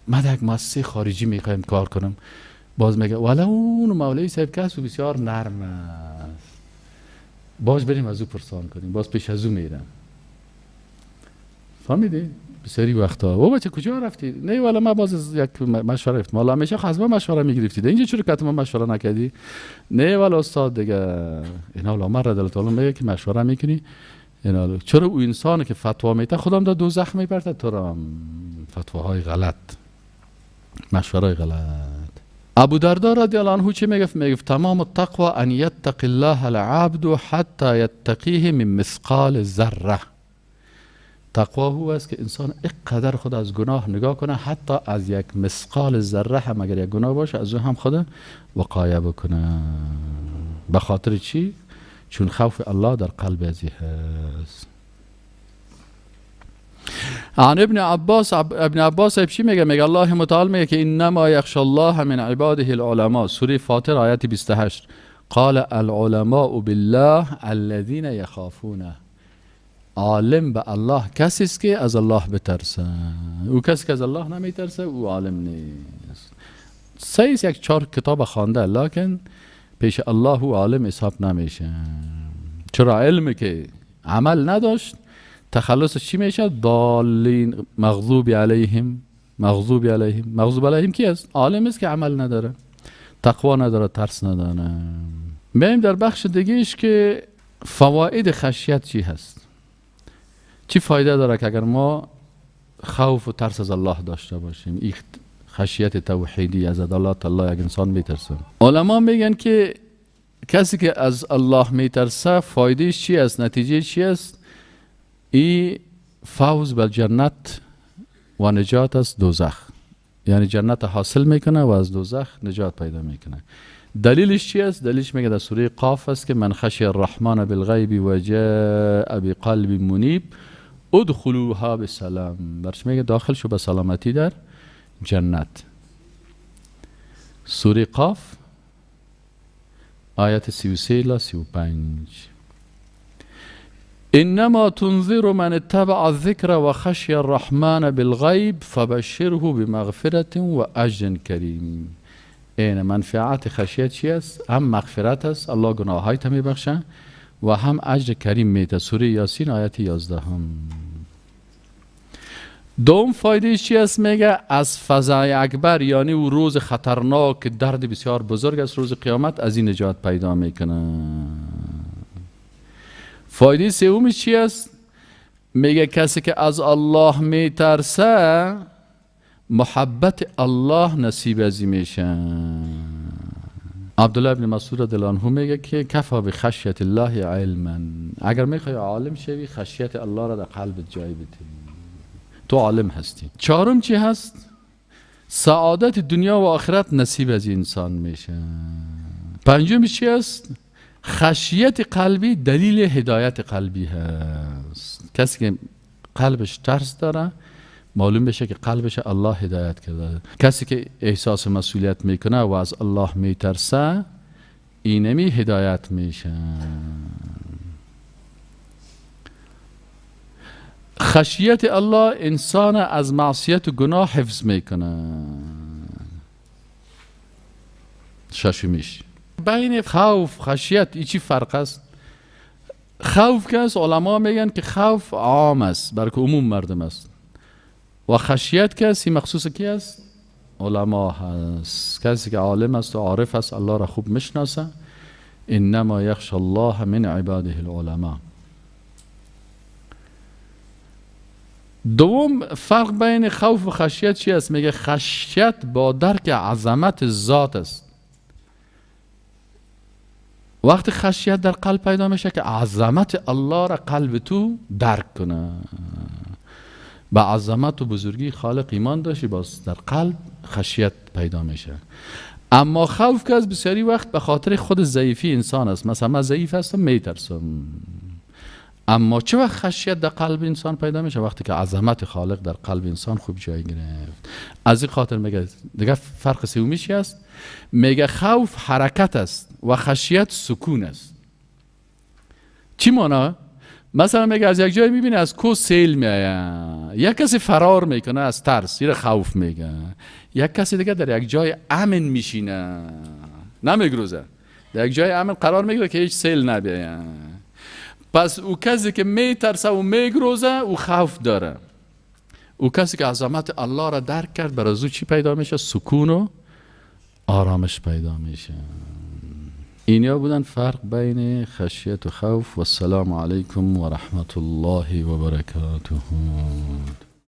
من یک مؤسسه خارجی میخوایم کار کنم، باز میگه والا اون مولوی صاحب کس بسیار نرم است، باز بریم از او پرسان کنیم، باز پیش از او میرم. فهمیدی؟ بسیاری وقتا بابا بچه کجا رفتی؟ نه والا من باز یک مشوره گرفتم. والا همیشه از ما مشوره میگرفتید، اینجا چرا که ما مشوره نکردی؟ نه والا استاد دیگه اینا والا عمر رضی الله عنه میگه که مشوره میکنی اینا. چرا او انسانی که فتوا میده خودم در دوزخ میپرته، تو را فتواهای غلط، مشوره غلط. ابو دردا رضی الله عنه چی میگفت؟ میگفت تمام التقوى ان یتقی الله العبد حتی یتقیه من مثقال ذره. تقوا هو است که انسان اینقدر خود از گناه نگاه کنه، حتی از یک مثقال ذره هم اگر یک گناه باشه از او هم خود وقایه بکنه. به خاطر چی؟ چون خوف الله در قلب ازی هست. عن ابن عباس، ابن عباس چی میگه؟ میگه الله متعال میگه که انما یخشى الله من عباده العلماء. سوره فاطر آیت 28. قال العلماء بالله الذين یخافونه. عالم به الله کسی است که از الله بترسه. او کسی که از الله نمیترسه او عالم نیست. سه یک چهار کتاب خوانده لکن پیش الله او عالم حساب نمیشه. چرا؟ علمی که عمل نداشت تخلص چی میشه؟ ضالین، مغضوب علیهم، مغضوب علیهم. مغضوب علیهم کی است؟ عالم است که عمل نداره، تقوا نداره، ترس نداره. میایم در بخش دیگه که فواید خشیت چی هست؟ چی فایده داره که اگر ما خوف و ترس از الله داشته باشیم؟ این خشیت توحیدی از الله تعالی یک انسان میترسه. علما میگن که کسی که از الله میترسه فایده چی است؟ نتیجه چی است؟ ای فوز به جنت و نجات از دوزخ، یعنی جنت حاصل میکنه و از دوزخ نجات پیدا میکنه. دلیلش چی است؟ دلیلش میگه در سوره قاف است که من خشی الرحمن بالغیب و جاء بقلب منیب ادخلوها بسلام. برش میگه داخل شو به سلامتی در جنت. سوره قاف آیت 33 الی 35. انما تنذر من اتبع الذکر و خشی الرحمن بالغیب فبشره بمغفرة و اجر کریم. این منفعت خشیت چی است؟ هم مغفرت است، الله گناهایت میبخشه، و هم اجر کریم میده. سوره یاسین آیت 11. دوم فایده چی است؟ میگه از فزع اکبر، یعنی او روز خطرناک، درد بسیار بزرگ است روز قیامت، از این نجات پیدا میکنه. فایده سوم چی است؟ میگه کسی که از الله میترسه محبت الله نصیب از این میشه. عبدالله ابن مسعود رضی الله عنه میگه که کفا بخشیت الله علما. اگر میخوای عالم شوی، خشیت الله را در قلبت جای بده، تو عالم هستی. چهارم چی هست؟ سعادت دنیا و آخرت نصیب از انسان میشه. پنجم چی هست؟ خشیت قلبی دلیل هدایت قلبی هست. کسی که قلبش ترس داره معلوم بشه که قلبش الله هدایت کرده. کسی که احساس مسئولیت میکنه و از الله میترسه، اینمی هدایت میشه. خشیت الله انسان از معصیت و گناه حفظ میکنه. ششمیش بین خوف خشیت چی فرق است؟ خوف که است، علما میگن که خوف عام است، برای عموم مردم است، و خشیت که است مخصوص کی است؟ علما هست. کسی که عالم است و عارف است، الله را خوب میشناسه. انما یخش الله من عباده العلماء. دوم فرق بین خوف و خشیت چی است؟ میگه خشیت با درک عظمت ذات است. وقتی خشیت در قلب پیدا میشه که عظمت الله را قلب تو درک کنه، به عظمت و بزرگی خالق ایمان داشتی، باز در قلب خشیت پیدا میشه. اما خوف که از بسیاری وقت به خاطر خود ضعیفی انسان است. مثلا من ضعیف هستم میترسم. اما چه وقت خشیت در قلب انسان پیدا میشه؟ وقتی که عظمت خالق در قلب انسان خوب جای گرفت. از این خاطر میگه دیگه فرق سومی چی است؟ میگه خوف حرکت است و خشیت سکون است. چی معنا؟ مثلا میگه از یک جای میبینی از کو سیل میآید، یک کسی فرار میکنه از ترس، این خوف میگه. یک کسی دیگه در یک جای امن میشینه، نمیگروزه، در یک جای امن قرار میگیره که هیچ سیل نبیاید. پس او کسی که میترسه و میگروزه او خوف داره. او کسی که عظمت الله را درک کرد، بر از او چی پیدا میشه؟ سکون و آرامش پیدا میشه. اینیا بودن فرق بین خشیت و خوف. و السلام علیکم و رحمت الله و برکاته.